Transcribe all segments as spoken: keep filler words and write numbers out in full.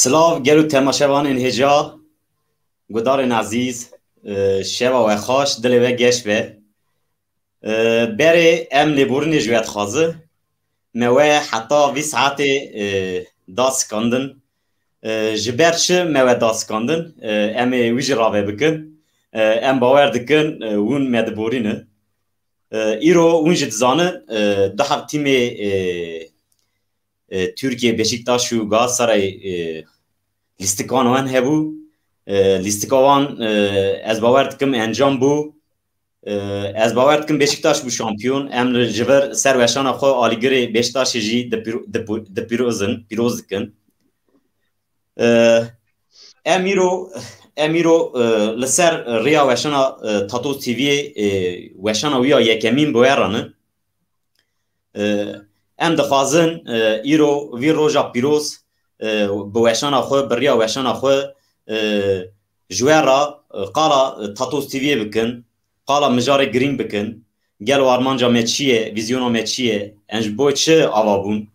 Silav gelo temaşevanên hêja, gudarên ezîz, e, şeva we xweş, dilê we geş be. E, berê em lêborînê ji we dixwaze. Me we heta vî saetê, e, da sikandin. E, ji ber çi me we da sikandin? E, em ê wî jî rave bikin. E, em bawer dikin, e, hûn me diborînin. E, îro hûn jî dizanin, e, du heb tîmê, e, e, Tirkiye, Beşiktaş û Galatasaray, e, lîstikan wan hebû. E, lîstika wan, e, ez bawer dikim encam bû. E, ez bawer dikim Beşiktaş bû şampiyon. Em li ji vir ser weşana xwe alîgirê Beşiktaşê jî dipîro-, dipû-, dipîrozin, pîroz dikin. E, em îro, em îro, e, li ser riya weşana, e, Tatos T V'yê, e, weşana wî ya yekemîn bi we re ne. E, em dixwazin, e, îro vî roja pîroz, e, bi weşana xwe, bi riya weşana xwe, e, ji we re, e, qala, e, Tatos T V'yê bikin, qala mijarê girîng bikin. Gelo armanca me çi ye, vîzyona me çi ye, em ji bo çi ava bûn?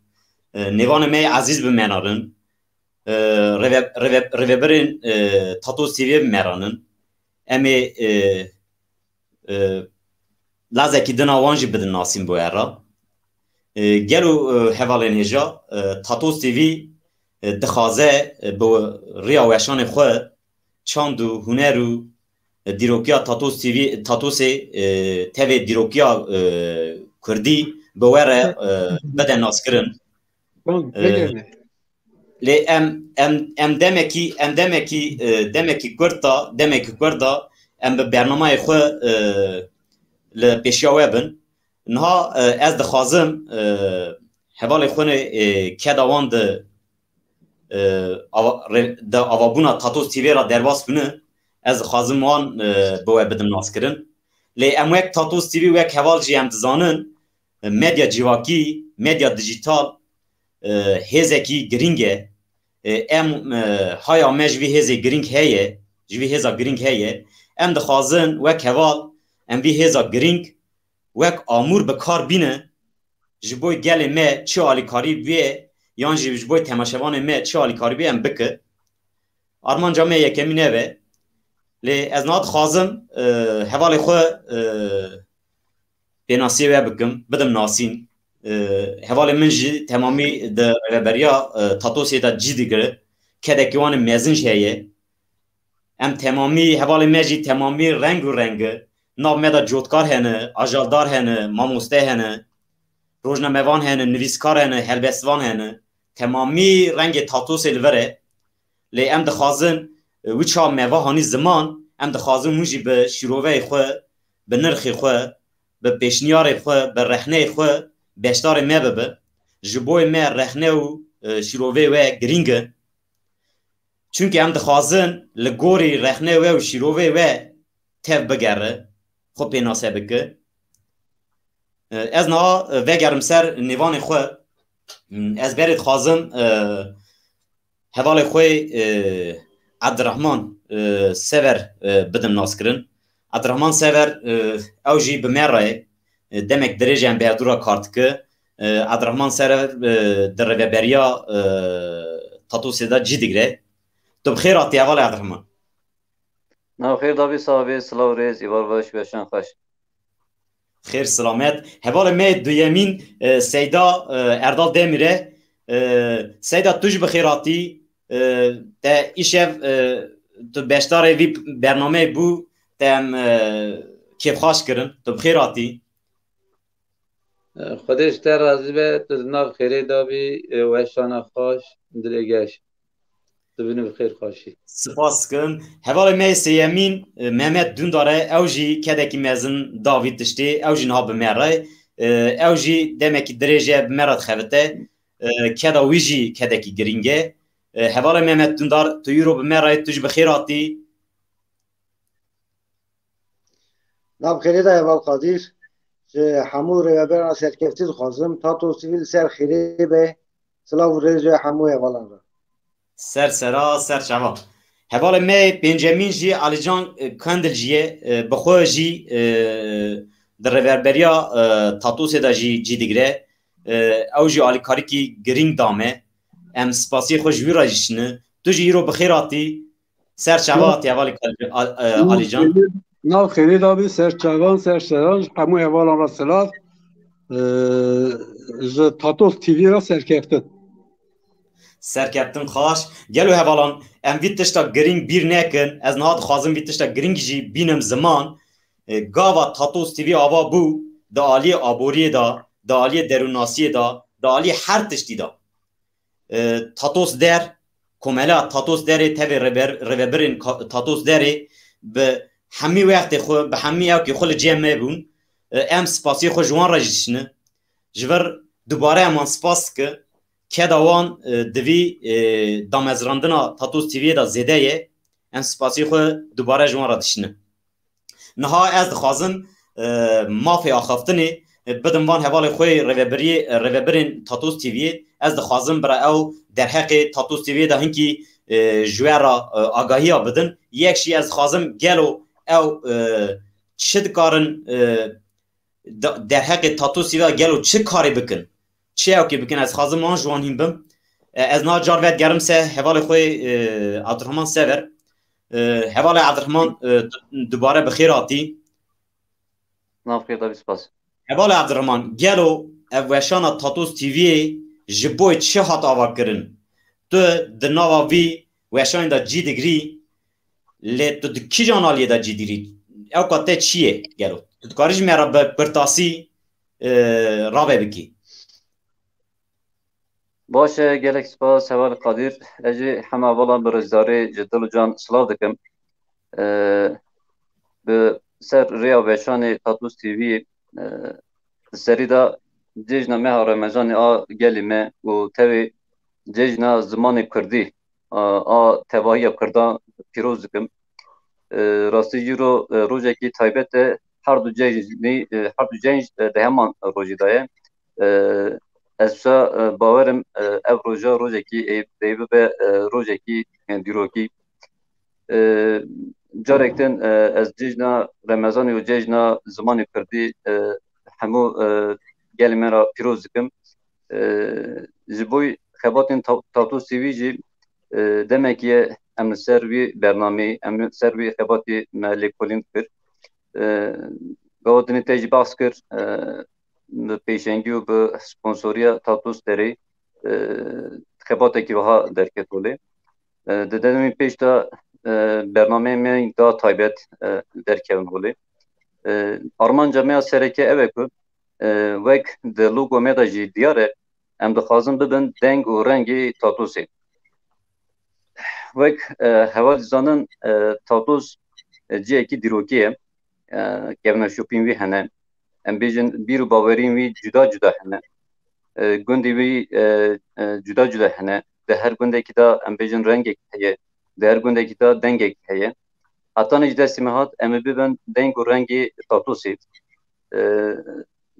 E, nêvanê me yê ezîz bi me re ne. E, rêve-, rêve-, rêvebirên, e, Tatos T V'yê bi me re ne. Em ê, e, e, lazekî din a wan jî bidin nasîn bi we re. E, gelo, e, hevalên hêja, e, Tatos T V, e, dixwaze, e, bi riya weşanê xwe çand û huner û, e, dîrokiya Tatos T V, Tatosê, e, tevê dîrokiya, e, kurdî bi we re, e, bide naskirin. Tamam, e, peki. Lê em, em, em demekî, em demekî, e, demekî kurt da, demekî kurt da, em bi bernameyê xwe, e, li pêşiya we bin. Niha, e, ez dixwazim, e, hevalê xwe ne, e, keda wan di, e, ava-, re-, di avabûna Tatos T V re derbas bine. Ez dixwazim wan, e, bi we bidim naskirin. Lê em wek Tatos T V, wek heval jî em dizanin, e, medya civakî, medya dijital, e, hêzekî girîng e. E, em, e, haya me ji vî hêzê girîng heye, ji vî hêza girîng heye. Em dixwazin wek heval em vî hêza girîng wek amûr bi kar bîne, ji bo gelê me çi alîkarî bûye, yan jî ji bo temaşevanê me çi alîkarî bûye em bike. Armanca me yekemîn ev e. Lê ez niha dixwazim, e, hevalê xwe, e, pênasiyê we bikim, bidim nasîn. E, hevalê min jî temamî di rêveberiya, e, Tatosê de cî digire. Kedekî wan ê mezin jî heye. Em temamî, hevalê me jî temamî reng û reng e. Nav me de cotkar hene, ajaldar hene, mamoste hene, rojnamevan hene, nivîskar hene, helbestvan hene. Temamî rengê Tatosê li vir e. Lê em dixwazin, e, wî çax me ve hanî ziman, em dixwazin hûn jî bi şîroveyê xwe, bi nirxê xwe, bi pêşniyarê xwe, bi rexneyê xwe beşdarê me bibe. Ji bo me rexne û, e, şîrovê we girîng e. Çunke em dixwazin li gorî rexneyê we û şîrovê we tev bigere, xwe pênase bike. E, ez niha, e, vegerim ser nêvanê xwe. Ez berê dixwazim, e, hevalê xwe, e, Abdurrahman, e, Sever, e, bidim naskirin. Abdurrahman Sever, e, ew jî bi me re ye. E, demek dirêj e em bi hevdû re kar dike. E, Abdurrahman Sever, e, di rêveberiya, e, Tatosê de cî digire. Tu bi xêr hatî hevalê Abdurrahman. Nav xêr dabî, sax bî, silav rêz, îvar baş, weşan xweş. Xêr silamet. Hevalê me duyemîn, e, Seyda, e, Erdal Demîr e. E, Seyda, tu jî bi xêr hatî. E, te îşev, e, tu beşdarê vî bernameyê bû, te em, e, kêfxweş kirin. Tu bi xêr hatî. E, Xwedê ji te razî be, tu di nav xêrê de bî, e, weşana xweş, dilê geş. Tu bînî bi xêr xweşî. Spas dikim. Hevalê me yê sêyemîn, e, Mehmet Dündar e, ew jî kedekî mezin da vî tiştê, ew jî niha bi me re. E, ew jî demekî dirêj e bi me re dixebite. E, keda wî jî kedekî girîng e. E, hevalê Mehmet Dündar, tu îro bi me re, tu jî bi xêr hatî. Nav xêrê de heval Qadir, ji hemû rêveberana serkeftî dixwazim. Tato Sivîl ser xêrê be. Silav û rêz ji hemû hevalan re. Ser sera, ser çava. Hevalê me yê pêncemîn jî Alican, e, Kandil jî ye. E, bi xwe jî, e, di rêveberiya, e, Tatosê de jî cî digire. E, ew jî alîkarîkî girîng da me. Em spasiyê xwe ji wî re jî şine. Tu jî îro bi xêr hatî. Ser çava hatî hevalê Kalî-, A-, e, Alîcan. Nav xêrê da bî, ser çavan, ser seran, ji hemû hevalan re silav. E, ji Tatos T V re serkeftin. Serkeftin xaş. Gelo hevalan, em vî tişta girîng bîr nekin. Ez niha dixwazim vî tişta girîng jî bînim ziman. E, gava Tatos T V ava bû, di aliyê aboriyê de, di aliyê derûnnasiyê de, di aliyê her tiştî de. E, Tatos Der, komela Tatos Derê tevê rêber-, rêvebirên ka-, Tatos Derê bi hemî wextê xwe, bi hemî ewkê xwe li cem me bûn. E, em spasiyê xwe ji wan re jî dişine. Ji vir dubare em wan spas dike. Keda wan, e, di vî, e, damezrandina Tatos T V'yê de zêde ye. Em spasiyê xwe dubare ji wan re dişine. Niha ez dixwazim, e, mafê axaftinê, e, bidim van hevalê xwe yê rêvebiriyê, e, rêvebirên Tatos T V'yê. Ez dixwazim bira ew derheqê Tatos T V'yê de hinkî, e, ji we re, e, agahiya bidin. Yek jî ez dixwazim gelo ew, e, çi dikarin, e, de-, derheqê Tatos T V gelo çi karê bikin? Çi ewkê bikin? Ez dixwazim wan ji wan hîn bim. E, ez niha car vedigerim ser hevalê xwe, e, Abdurrahman Sever. E, hevalê Abdurrahman, e, tu dubare bi xêr hatî. Nav xêr da bî, spas. Hevalê Abdurrahman, gelo ev weşana Tatos T V'yê ji bo çi hat ava kirin? Tu di nava vî weşanê de cî digirî, lê tu di kîjan aliyê de cî digirî? Ewka te çi ye gelo? Tu dikarî ji me re bi kurtasî, e, rave bikî? Baş e, gelek spas heval Kadir. Ez jî hema vala bi rizdarê ji dil û can silav dikim. E, bi ser rêya weşanê Tatos T V, e, di serî de cejna meha Remezanê a gelê me û tevê cejna zimanê Kurdî a, a tevahiya Kurdan pîroz dikim. E, rastî jî ro-, e, rojekî taybet e, her du cejnî, e, her du cejn, e, di heman rojî de ye. E, ez wisa, e, bawerim, e, ev roja rojekî ê dê bibe, e, rojekî, e, dîrokî. E, carek din, e, ez cejna Remezanê û cejna zimanê Kurdî, e, hemû, e, gelê me re pîroz dikim. E, ji bo xebatên Ta-, Tatos T V jî, e, demekî ye em li ser vî bernameyê, em li ser vî xebatê me lêkolîn dikir. E, gava dinê te jî behs kir, e, bi pêşengî û bi sponsoriya Tatos Derê, e, xebatekî wiha derket holê. E, di demên pêş de, e, bernameyên me daha taybet, e, derkevin holê. E, armanca me ya sereke ew e ku, e, wek di logo me de jî diyar e, em dixwazin bibin deng û rengê Tatosê. Wek, e, heval dizanin, e, Tatos, e, cihekî dîrokî ye. E, kevneşopîn wî hene. Em bêjin bîr û baweriyên wî cuda cuda hene. E, gundê wî, e, e, cuda cuda hene. Di her gundekî de em bêjin rengek heye. Di her gundekî de dengek heye. Hetanî ji destê me hat, em ê bibin deng û rengê Tatosê. E,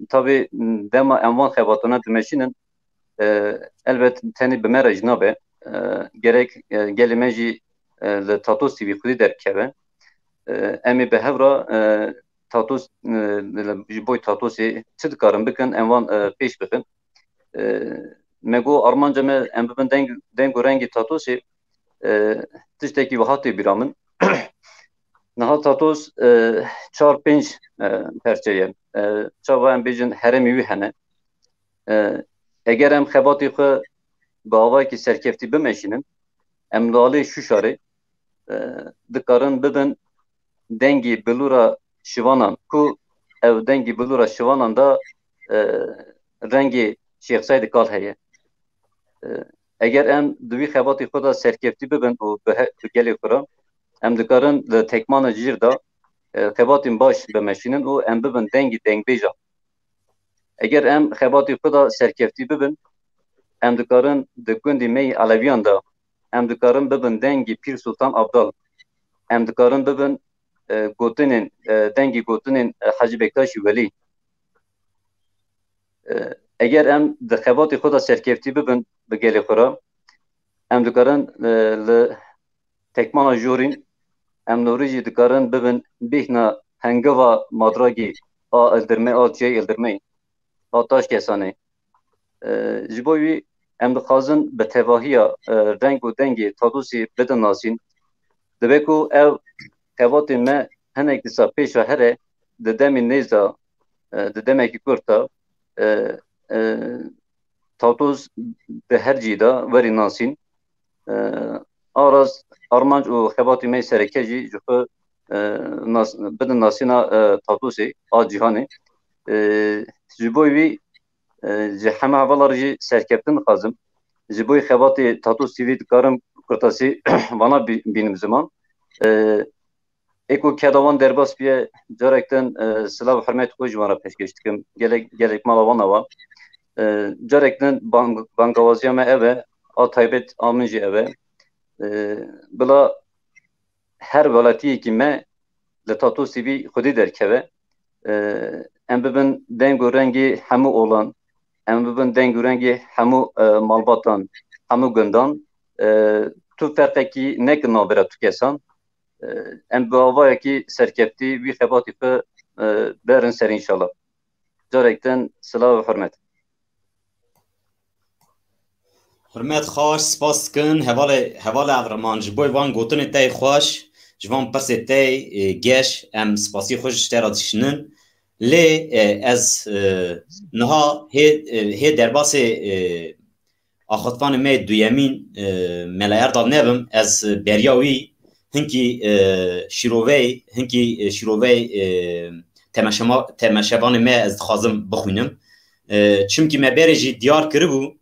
tabî dema em van xebatana dimeşînin, e, elbet tenê bi me re jî nabe. E, gerek, e, gelê me jî, e, li Tatos T V xwedî derkeve. E, em ê bi hev re, e, Tatos, e, ji bo Tatosê çi dikarin bikin, em wan, e, pêş bixin. E, me got, armanca me em bibin deng, deng û rengê Tatosê, e, tiştekî wiha tê bîra min. Niha Tatos, e, çar pênc, e, perçe ye. E, çawa em bêjin herêmê wî hene. E, eger em xebatê xwe bi awayekî serkeftî bimeşînin, em li alê Şûşarê, e, dikarin bibin dengê bilûra şivanan, ku ev dengê bilûra şivanan de, e, rengê Şêx Seydê Kal heye. E, eger em di wî xebatê xwe de serkeftî bibin û bi he-, bi gelê xwe re, em dikarin li Tekmana Cizîr de, e, xebatên baş bimeşînin û em bibin dengê dengbêjan. Eger em xebatê xwe de serkeftî bibin, em dikarin di gundê me yê Elewiyan de, em dikarin bibin dengê Pîr Sultan Abdal. Em dikarin bibin, e, gotinên, e, dengê gotinên, e, Hecî Bektaşî Welî. E, eger em di xebatê xwe de serkeftî bibin bi gelê xwe re, em dikarin, e, li Tekmana Jorîn, em norî jî dikarin bibin bêhna hengiva madragî a Ildirmê, a Çiyayê Ildirmê, a Taşkesanê. E, ji bo wî Em dixwazin bi tevahiya, e, reng û dengê Tatûsî bidin nasîn. Dibe ku ev xebatê me hinek dîsa pêşa here, di demê nêz de, e, di demekî kurt de, e, e, Tatûs di her cî de werî nasîn. E, Aras, armanc û xebatê me sereke jî ji xwe, e, nas-, bidin nasîna, e, Tatûsê a cîhanê. E, ji bo wî, e, ji heme hevala re jî serkeftin dixwazim. Ji bo xebatê Tatûs T V dikarim kurtasî vana bî-, bînim ziman. E, Ê ku keda wan derbas biye, carek din, e, silav û hurmet xwe ji wan re pêşkêş dikim. Gelek, gelek mala wan ava. E, carek din bang-, bangawaziya me ev e, a taybet a min jî ev e. E, bila her welatiyekî me li Tatûs T V xwedî derkeve. E, em bibin deng û rengê hemû olan, em bibin deng û rengê hemû, e, malbatan, hemû gundan. E, tu ferqekî nekin navbera tu kesan. E, em bi avayekî serkeftî wî xebatî xwe, e, berin ser înşallah. Carek din silav û hurmet. Hurmet xweş, spas dikin. Hevalê, hevalê Evriman, ji bo van gotinê te yê xweş, ji van pirsê te yê, e, geş, em spasî xwe ji te re dişînin. Lê, e, ez, e, niha hê, e, hê derbasê, e, axaftinê me yê duyemîn, e, Mela Erdal nebim, ez beriya wî hinkî, e, şîroveyê, hinkî, e, şîroveyê, e, temeşema-, temeşevanê me ez dixwazim bixwînim. E, çimkî me berê jî diyar kiribû,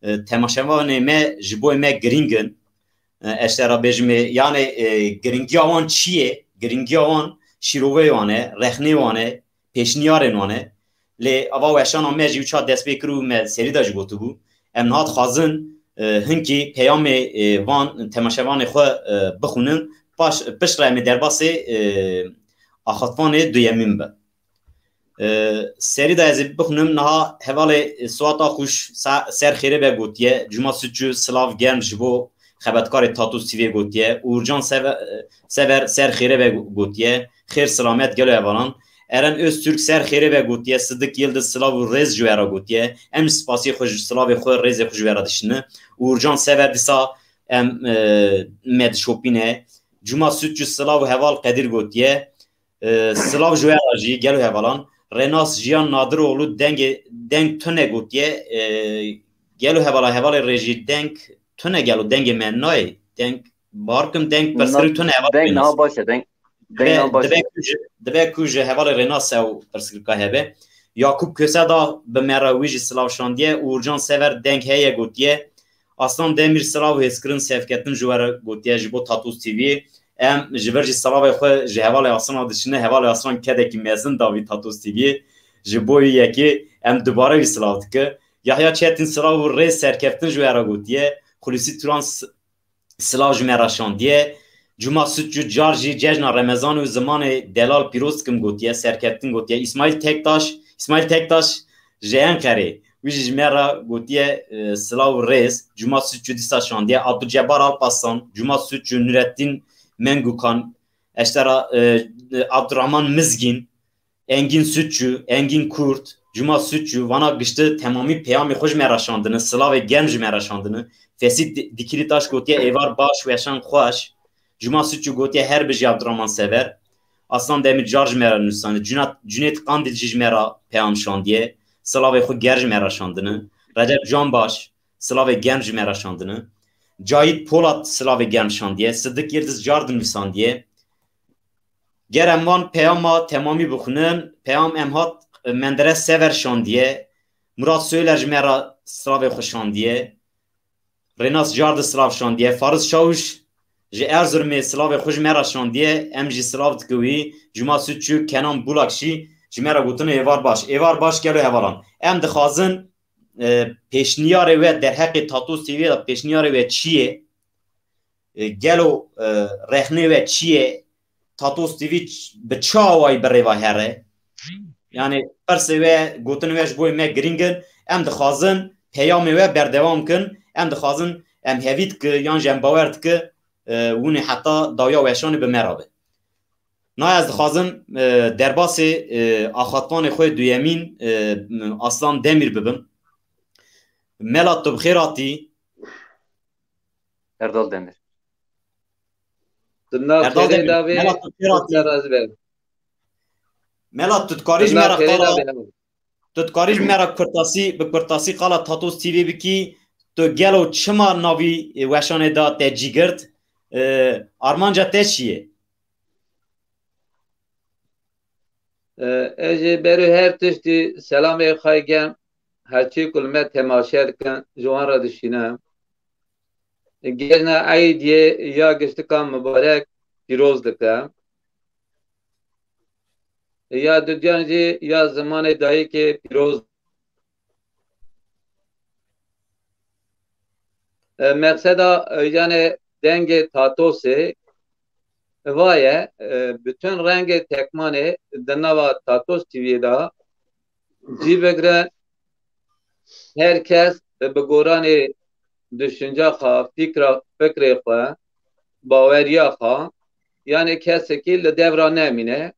e, temaşevanê me ji bo me girîng in. E, ez te re bêjim ê, yanê, e, girîngiya wan çi ye? Girîngiya wan şîroveyê wan e, rexnê wan e, pêşniyarên wan e. Lê ava weşana me jî wisa dest pê kir û me serî de jî gotibû. Em niha dixwazin, e, hinkî peyamê, e, van temaşevanê xwe, e, bixwînin. Paş, piştre em ê derbasê, e, axaftinê duyemîn be. E, serî de ez ê bixwînim, niha hevalê Suat Axuş sa-, ser xêrê be gotiye. Cuma Sütçü silav germ ji bo xebatkarê Tatûs T V gotiye. Uğurcan Seve-, Sever ser xêrê be gotiye. Xêr selamet gelo hevalan. Eren Öztürk ser xêrê be gotiye. Sidik Yildiz silav û rêz ji we re gotiye. Em spasiyê xwe ji silavê xwe, rêzê xwe ji we re dişîne. Uğurcan Sever dîsa em, e, me dişopîne. Cuma Sütçü silav û heval Qedîr gotiye. E, silav ji we re jî gelo hevalan. Renas Jiyan Nadiroğlu dengê, deng tune gotiye. E, gelo hevala, hevalê rê jî deng tune gelo, dengê me nayê. Deng barkim, deng pirsgirî tune heval deng Renas. Niha baş e, deng, deng niha baş e. Dibe ku ji, dibe ku ji hevalê Renas ew pirsgirka hebe. Yakup Köse da bi me re wî jî silav şandiye. Uğurcan Sever deng heye gotiye. Aslan Demir silav û hêzkirin sevketin ji we re gotiye ji bo Tatûs T V. Em ji vir jî silavê xwe ji hevalê Aslan dişine, hevalê Aslan kedekî mezin davî Tatûs T V. Ji bo wî yekê em dubare wî silav dike. Yahya Çetin silav û rê serkeftin ji we re gotiye. Xulûsî Turan s-, silav ji me re şandiye. Cuma Sütçü car jî cejna Remezan û zimanê delal pîroz dikim gotiye, serkeftin gotiye. Îsmaîl Tektaş, Îsmaîl Tektaş ji Enqerê. Wî jî ji me re gotiye, e, silav û rêz. Cuma Sütçü dîsa şandiye. Abdulcebbar Alparslan, Cuma Sütçü, Nurettin Mengukan, Eştera, e, e, Abdurrahman Mizgin, Engin Sütçü, Engin Kurt, Cuma Sütçü, vana gişti temamî peyamê xwe ji me re şandine, silavê germ ji me re şandine. Fesî Di-, Dikilî Taş gotiye, êvar baş, weşan xweş. Cuma Sütçü gotiye, her bijî Abdurrahman Sever. Aslan Demir car ji me re nûsaniye. Cunat-, Cunêt Qandil jî ji me re peyam şandiye. Silavê xwe germ ji me re şandine. Recep Canbaş, silavê germ ji me re şandine. Cahit Polat silavê germ şandiye. Sidik Yildiz car dinûsandiye. Ger em van peyama temamî bixwînin, peyam em hat, e, Menderes Sever şandiye, Murat Söyler ji me re silavê xwe şandiye, Renas Car di silav şandiye, Fariz Çawiş ji Erzurumê silavê xwe ji me re şandiye, em jî silav dikin wî, Cuma Sütçü, Kenan Bulak jî ji me re gotine êvar baş. Êvar baş gelo hevalan. Em dixwazin, e, pêşniyarê we derheqê Tatûs T V de pêşniyarê we çi ye? E, gelo, e, rexnê we çi ye? Tatûs T V ç-, bi çi awayî bi rê ve here? Yani pirsê we, gotinê we ji bo me girîng in. Em dixwazin peyamê we berdewam kin. Em dixwazin em hevî diki yan jî em bawer diki, e, hûn ê heta dawiya weşanê bi me re be. Na ez dixwazim, e, derbasê, e, axaftvanê xwe duyemîn, e, Aslan Demîr bibim. Mela, tu bi xêr hatî. Erdal Demir. Tu nav Erdal xêrê Demir, davê, Mela, tu bi xêr hatî. Xwedê razî be. Mela, tu dikarî ji me re qala, tu dikarî ji me re kurtasî, bi kurtasî qala Tatos T V bikî, tu gelo çima navî, e, weşanê da te cî girt? E, armanca te çi ye? E, ez ê berî her tiştî selamê xwe germ her çî ku li me temaşe dikin, ji wan re dişînim. Cejna Eydiyê ya giştikan mibarek pîroz dikim. Ya dudiyan jî ya zimanê dayikê pîroz. E, meqseda, e, yanê dengê Tatosê va ye, e, bütün rengê tekmanê di nava Tatos T V'yê de cî bigrin, her kes bi goranê düşünce xwe, fikra, fikrê xwe, baweriya xwe, yanê kesekî li devra nemîne.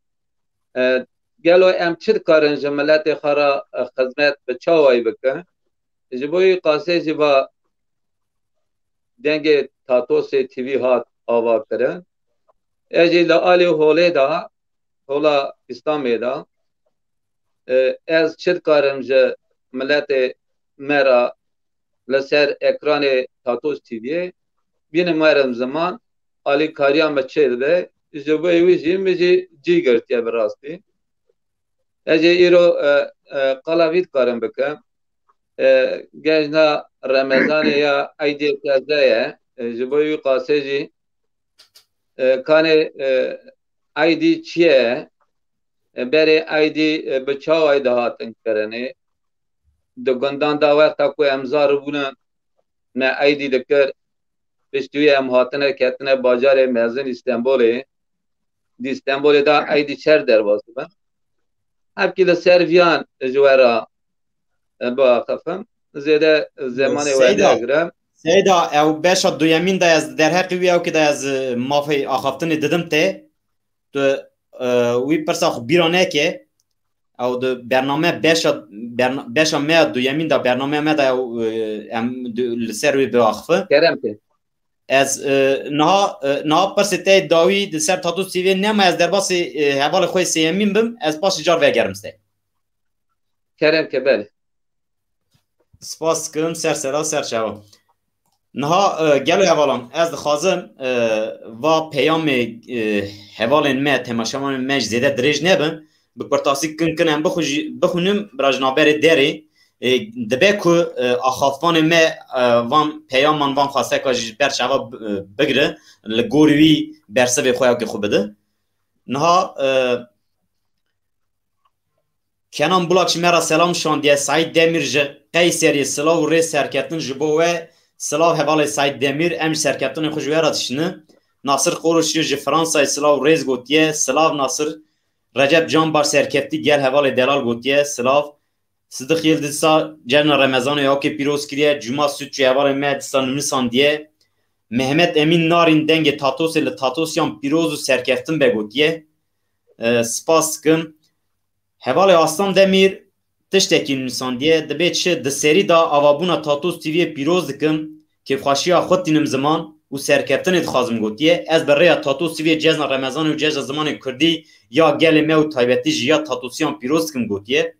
E, gelo em çi dikarin ji miletê xwe re, e, xizmet bi çawayî bikin? Ji bo wî qasê jî va dengê Tatosê T V hat ava kirin. Ez jî li alî holê de, hola Îslamê de, e, ez çi dikarim ji miletê me re li ser ekranê Tatos T V'yê bînim werim ziman, alîkariya me çê dibe, ji bo wî jî min jî cî girtiye bi rastî. Ez ê îro, e, e, qala vî dikarim bikim. E, Cejna Remezanê ya Eydê Teze ye. E, ji bo wî qasê jî, e, kanê, e, Eydî çi ye? E, berê Eydî, e, bi çawayî dihatin kirinê? Di gundan de wexta ku em zaribûne me Eydî dikir, piştî wî em hatine ketine bajarê mezin Îstenbolê. Di Îstenbolê de Eydî çer derbas dibin. Hevkî li ser viyan ji we re, e, biaxifim. Zêde zemanê we Seyda, negirim. Seyda, ew beşa duyemîn de ez derheqî wî ewkê de ez, e, mafê axaftinê didim te. Tu, e, wî pirsa xwe bîra neke. Ew di bername beşa, berna-, beşa me ya duyemîn de, bernameya me de ew, e, em di-, li ser wê biaxife. Kerem ke. Ez, e, niha, e, niha pirsê te dawî di ser Tatos T V'yê nema, ez derbasî, e, hevalê xwe yê sêyemîn bim, ez paşê car vegerim te. Kerem ke, belê. Spas dikim, ser sera, ser çava. Niha, e, gelo hevalan, ez dixwazim, e, va peyamê, e, hevalên me, temaşevanên me ji zêde dirêj nebin. Bi kurtasî kin kin em bixwî-, bixwînim, bira ji navberê derê. E, dibe ku, e, axaftvanê me, e, van peyaman, van xwesteka jî ji ber çava bi-, e, bigire, li gor wî bersivê xwe ya ke xwe bide. Niha, e, Kenan Bulak ji me re selam şandiye. Saîd Demîr ji Qeyserê, silav û rêz, serkeftin ji bo we. Silav hevalê Saîd Demîr, em ji serkeftinê xwe ji we re dişînin. Nasir Qoroşî ji Fransayê silav û rêz gotiye. Silav Nasir. Recep Canbar serkeftî gel hevalê delal gotiye. Silav. Sidiq Yildiz dîsa cejna Remezanê ya ke pîroz kiriye. Cuma Sütçü hevalê me dîsa nivîsandiye. Mehmet Emîn Narîn dengê Tatosê li Tatosiyan pîroz û serkeftin be gotiye. E, spas dikim. Hevalê Aslan Demîr tiştekî nivîsandiye, dibê çi di serî de avabûna Tatos T V'yê pîroz dikim, kêfxweşiya xwe tînim ziman û serkeftinê dixwazim gotiye. Ez bi rêya Tatos T V'yê cejna Remezanê û cejna zimanê kurdî ya gelê me û taybetî jî ya Tatosiyan pîroz dikim gotiye.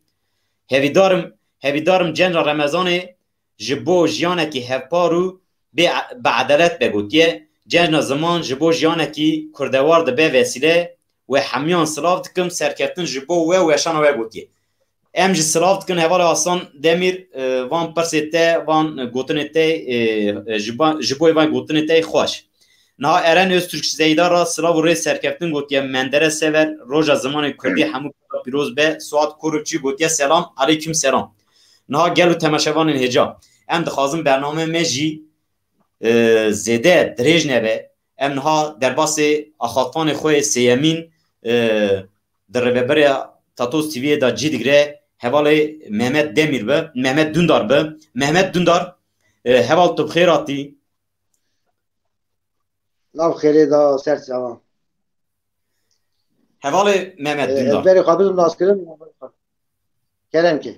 Hevîdarim, hevîdarim cejna Remezanê ji bo jiyanekî hevpar û bê, bi edalet be gotiye. Cejna ziman ji bo jiyanekî kurdewar dibe vesîle. We hemiyan silav dikim, serkeftin ji bo we û weşana we gotiye. Em jî silav dikin hevalê Aslan Demîr, e, van pirsê te, van gotinê te, e, e, ji ba-, ji bo van gotinê te xweş. Niha Eren Öztürk Zeyda re silav û rê serkeftin gotiye. Menderes Sever, roja zimanê kurdî hemû kurda pîroz be. Suat Korukçî gotiye selam, aleyküm selam. Niha gel û temaşevanên hêja. Em dixwazin bername me jî, e, zêde dirêj nebe. Em niha derbasê axaftvanê xwe yê sêyemîn, e, di rêveberiya Tatos T V'yê de cî digire hevalê Mehmet Demîr be, Mehmet Dundar be. Mehmet Dundar, e, heval tu bi xêr hatî. Nav xêrê da ser çavan. Hevalê Mehmet Dundar. Ez berê xwe bidim naskirin. Kerem ke.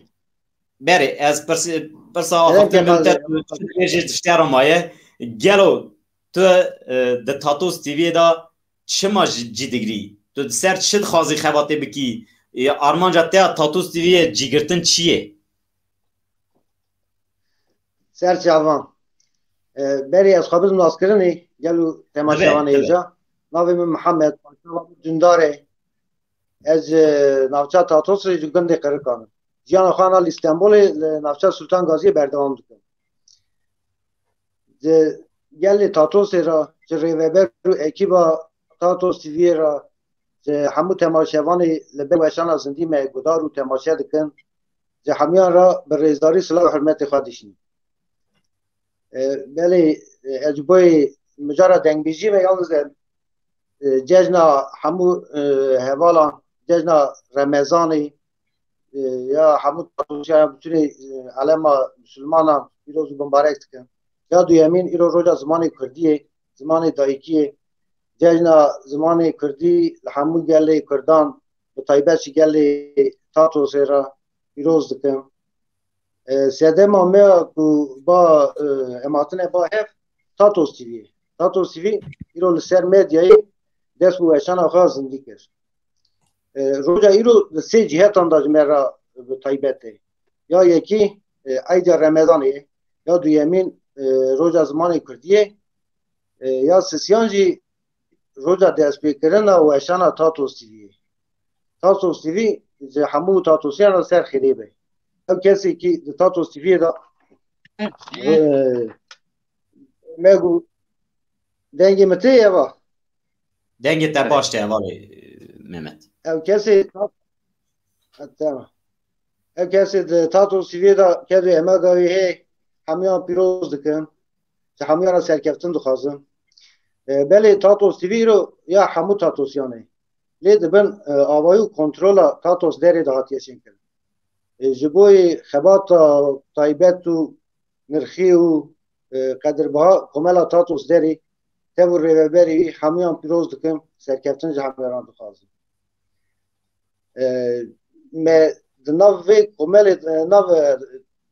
Berê, ez pirs-, pirsa axaftin min te, tu çi dibêjî, tiştê re maye. Gelo tu, e, di Tatos T V'yê de çima jî cî digirî? Tu di ser çi dixwazî xebatê bikî? E, armanca te ya Tatos T V'yê cîgirtin çi ye? Ser çavan. E, berê ez xwe bidim naskirinê, gelo temaşevanê hêja. Navê min Mihemed, Cundar e. Ez ji navça Tatosê ji gundê Qirikan im. Jiyana xwe na li Stenbolê li navça Sultan Gaziyê berdewam dikim. Ji gelê Tatosê re, ji rêveber û ekîba Tatos T V'yê re, ji hemû temaşevanê li ber weşana zindî me guhdar û temaşe dikin, ji hemiyan re bi rêzdarî silav û hurmetê xwe dişînim. E, belê, e, ez ji bo mijara dengbêjiyê me yalnız e, e, cejna hemû, e, hevalan, cejna Remezanê, e, ya hemû Tatosiya ya bütünê, e, alema Musulmanan pîroz û bimbarek dikim. Ya duyemîn îro roja zimanê Kurdî ye, zimanê dayikî ye. Cejna zimanê Kurdî li hemû gelê Kurdan, bi taybet jî gelê Tatosê re pîroz dikim. E, sedema me ya ku ba, e, em hatine ba hev, Tatos T V ye. Tatos T V îro li ser medyayê dest bi weşana xwe zindî kir. E, roja îro di sê cihetan de ji me re bi taybet e. Ya yekî, e, Eyda Remezanê ye, ya duyemîn, e, roja zimanê Kurdî ye, e, ya sisiyan jî roja destpêkirina weşana Tatos T V'yê. Tatos T V ji hemû Tatosiyan re ser xêrê be. Ew kesê kî di Tatos T V'yê de, e, me got, dengê min tê eva? Dengê te baş tê hevalê Mehmet. Ew kesê Ha, tamam. Ev kesê di Tatos T V'yê de kedê Emega wî hê hemiyan pîroz dikim. Ji hemiyan re serkeftin dixwazim. E, belê Tatos T V îro ya hemû Tatosiyan e. Lê di bin, e, avayî û kontrola Tatos derê de hatiye şênkirin. E, ji bo yê xebata taybet û nirxî û, e, qedirbiha komela Tatos derê tev û rêveberê wî hemiyan pîroz dikim, serkeftin ji hemiyan re dixwazim. E, me di nav vê komelê, e, nav, e,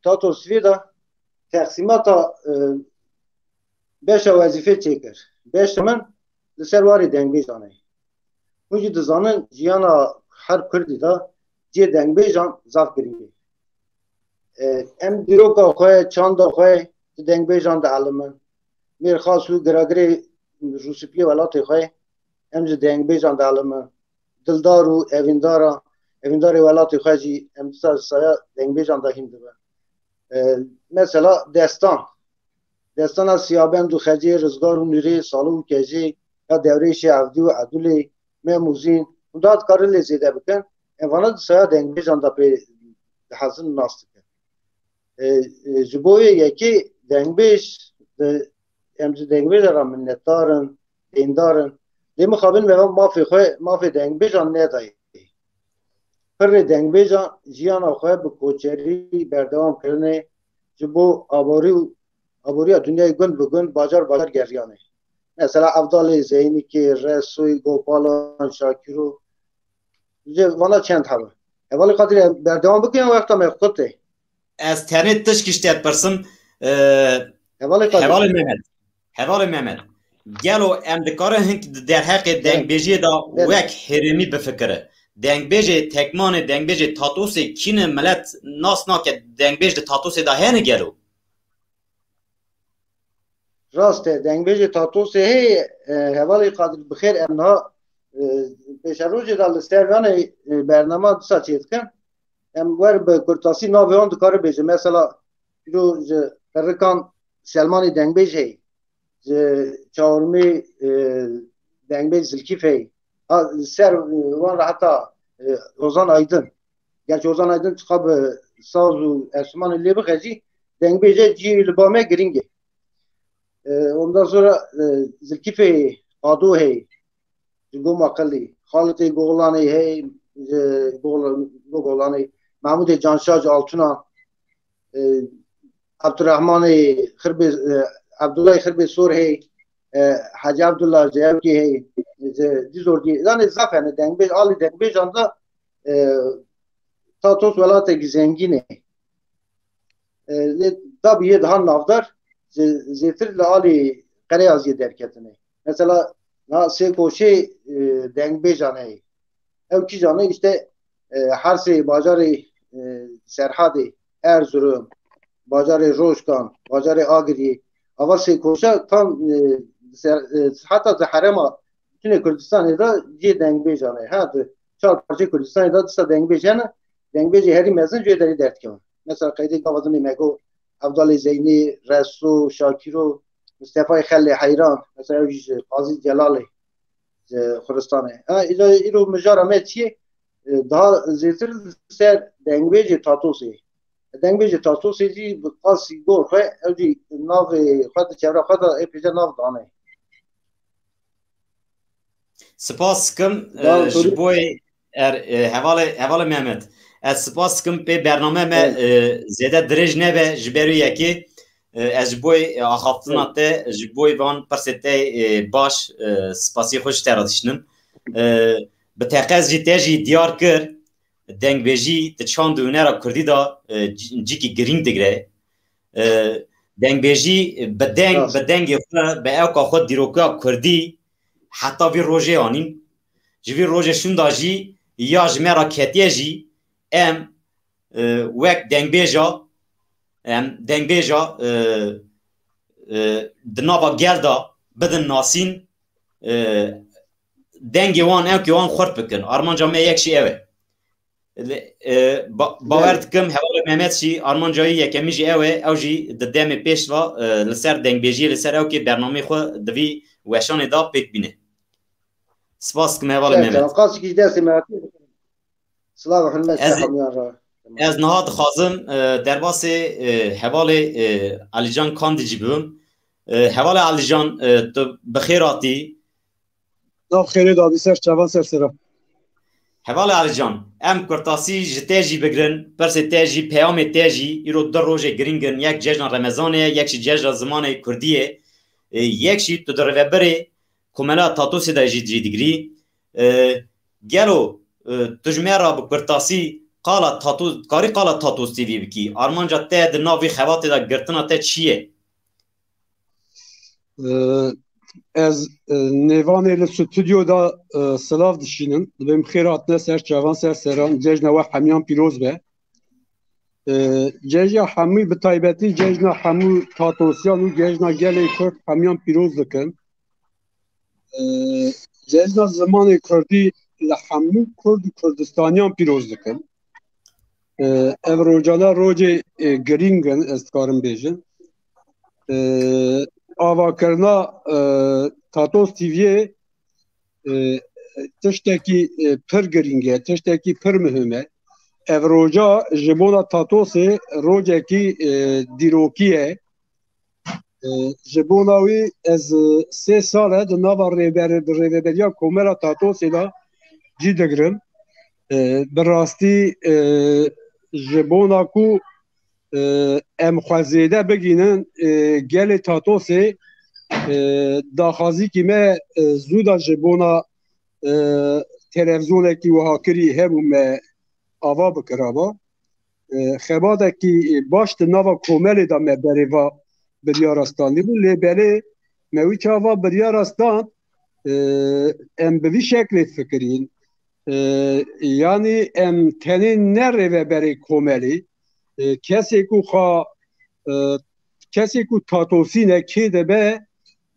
Tatos T V'yê de teqsîmata, e, beşa wezîfê çêkir. Beşa min li ser warê dengbêjan e. Hûn jî dizanin jiyana her Kurdî de cihê dengbêjan zaf girîng e. E, em dîroka xwe, çanda xwe di dengbêjan dielimin. Mêrxas û giragirê rûspiyê welatê xwe em ji dengbêjan dielimin. Dildar û evîndara, evîndarê welatê xwe jî em dîsa ji saya dengbêjan de hîn dibin. E, mesela destan. Destana Siyabend û Xecê, Rizgar û Nûrê, Salo û Kejê, ya Dewrêşê Evdî û Edûlê, Mem û Zîn, hûn da dikarin lê zêde bikin. Em vana di saya dengbêjan de pê dihezin û nas dikin. E, e, ji bo yê yekê dengbêj, e, em ji dengbêja re minnetdar in, dêndar in. Lê mixabin me mafê xwe, mafê dengbêjan nedayê. Pirrê dengbêjan jiyana xwe bi koçerî berdewam kirine, ji bo aborî û aboriya dinyayê gund bi gund, bajar bajar geriyane. Mesela Evdalê Zeynikê, Resoy, Gopalan, Şakiro, ji vana çend hebe. Hevalê Qadirê, berdewam bikin, wexta me qut e. Ez tenê tişkî ji te dipirsim. E, Hevalê Qadir. Hevalê Mehmet. Hevalê Mehmet. Gelo em dikarin hink di derheqê dengbêjiyê de wek herêmî bifikire? Dengbêjê Tekmanê, dengbêjê Tatosê kî ne, milet nas nake, dengbêj di Tatosê de hene gelo? Rast e, dengbêjê Tatosê heye, e, hevalê Qadir, bi xêr em niha, e, pêşerojê de li ser vanê, e, bernama dîsa çêdikin. Em wer bi kurtasî navê wan dikarin bêjin. Mesela, îro ji Qirikan Selmanê dengbêj heye. Ji Çawirmê, e, dengbêj Zilkîf heye. Ha, li ser, e, wan re heta, e, Ozan Aydin. Gerçi Ozan Aydin çiqa bi saz û enstrûmanê lê bixe jî, dengbêje cihê li ba me girîng e. E, ondan sonra, e, Zilkîfê Qado heye. Ji Goma Qilî. Xalitê Goxlanê heye, ji Goxla-, Goxlanê. Mehmûdê Canşa ji Altûna. E, Abdurrahmanê Xirbê, e, Abdullahê Xirbê Sor heye, e, Hacı Abdullah ji Ewkê heye, ji Dîzorgê. Yanî zaf hene dengbêj, alî dengbêjan de, e, Tatos welatekî zengîn e. e, lê dabî yê daha navdar zê-, zêtir li alî Qereyaziyê derketine. Mesela, na Sêkoşê, e, dengbêjan heye. Ew kîjan e? Îşte, e, Hersê, bajarê, e, Serhadê, Erzurum, bajarê Rojkan, bajarê Agiriyê. Ava Sêkoşa tam, e, ser-, e, heta di herêma tune Kurdistanê de cihê dengbêjan e. Ha, di çar parçeyê Kurdistanê de dîsa dengbêj hene. Dengbêjê herî mezin ji wê derê derdikevin. Mesela qeydê gava din ê me got Evdalê Zeynî, Reso, Şakîro, Mistefayê Xelê Heyran, mesela ew jî ji Qazî Celalê, ji Xuristanê. Ha, îro, îro mijara me çi ye? E, daha zêtir li ser dengbêjê Tatosê. Dengbêjê Tatosê jî bi qasî gor xwe, ew jî navê xwe di çevra xwe de ê pêşe nav dane. Spas dikim, e, ji bo er, e, hevalê, hevalê Mehmet. Ez spas dikim pê bername me, e, zêde dirêj nebe ji ber wê yekê, e, ez ji bo, e, axaftina te, ji bo van pirsê te, e, baş, e, spasî xwe ji te re dişinim. E, bi teqez jî te jî diyar kir, dengbêjî di çand û hunera kurdî de, e, c-, cîkî girîng digire. E, dengbêjî bi deng, Rast. bi dengê xwe, bi ewka xwe dîroka kurdî heta vî rojê anîn. Ji vî rojê şûnda jî ya ji me re ketiye jî em, e, wek dengbêja, em dengbêja, e, e, di nava gel de bidin nasîn, e, dengê wan, ewkê wan xurt bikin. Armanca me yek jî ew e. Lê, e, ba-, bawer Belê. dikim, hevalê Mehmet jî armanca wî yekemî jî ew e, ew jî di demê pêş ve, e, li ser dengbêjiyê, li ser ewkê bernameyê xwe di vî weşanê de pêk bîne. Spas dikim hevalê Belê, Mehmet. Qasî jî destê me hatî. Silav û hurmet Ez, hemiyan re. ez niha dixwazim, e, derbasê, e, hevalê, e, Alican Kandî jî bibim. E, hevalê Alican, e, tu bi xêr hatî. Nav xêrê dabî ser çavan ser sera. Hevalê Alican, em kurtasî ji te jî bigirin, pirsê te jî, peyamê te jî, îro du rojê girîng in, yek cejna Remezanê ye, yek jî cejna zimanê Kurdî ye. E, yek jî tu di rêvebirê Komela Tatosê de jî cî digirî. E, gelo, e, tu ji me re bi kurtasî qala Tatos, karî qala Tatos T V bikî? Armanca te di nav vî xebatê de girtina te çi ye? E, ez, e, nêvanê li stûdyo de, e, silav dişînim. Dibêm xêr hatine ser çavan ser seran. Cejna we hemiyan pîroz be. E, cejna hemû, bi taybetî cejna hemû Tatosiyan û cejna gelê Kurd hemiyan pîroz dikim. E, cejna zimanê Kurdî li hemû Kurd û Kurdistaniyan pîroz dikim. E, ev rojane rojê, e, girîng in, ez dikarim bêjim. E, avakirina, e, Tatos T V'yê, e, tiştekî, e, pir girîng e, tiştekî pir muhim e. Ev roja ji bona Tatosê rojekî, e, dîrokî ye. E, ji bona wî ez, e, sê sal e di nava rêber-, rêveberiya Komela Tatosê de cî digirim. E, bi rastî, e, ji bona ku, e, em xwe zêde bigînin, e, gelê Tatosê, e, daxwazîkî me, e, zû de ji bona, e, televîzyonekî wiha kirî hebû me ava bikiraba. E, xebatekî baş di nava komelê de me berê va biryara standî bû. Lê belê me wî çava biryara stand, e, em bi vî şeklê fikirîn. E, yanî em tenê ne rêveberê komelê, e, kesê ku xwe, e, kesê ku Tatosî ne kê dibe,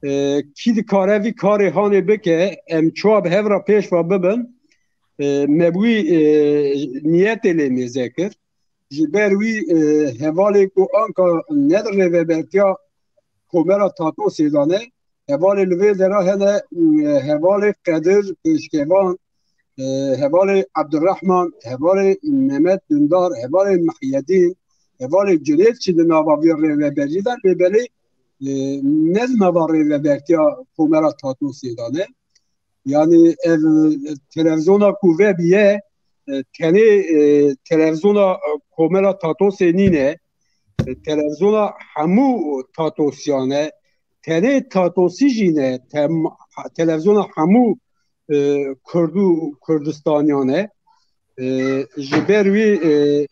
e, kî dikare vî karê hanê bike, em çawa bi hev re pêş ve bibin, e, me bi wî, e, niyetê lê mêze kir. Ji ber wî, e, hevalê ku anka ne di rêvebertiya Komela Tatosê de ne, hevalê li vê dera hene, e, hevalê Qedir Pêşkevan, e, hevalê Ebdurrahman, hevalê Mehmet Dundar, hevalê Mihyedîn, hevalê Cunêt jî di nava vê rêveberiyê de, lê belê, e, ne di nava rêvebertiya Komela Tatosê de ne. Yanî ev, e, televîzyona ku vebiye, e, tenê, e, televîzyona, e, Komela Tatosê nîne, e, televîzyona hemû Tatosiyan e, tenê Tatosî jî ne, tem-, televîzyona hemû, e, Kurd û Kurdistaniyan e. E, ji ber wî, e,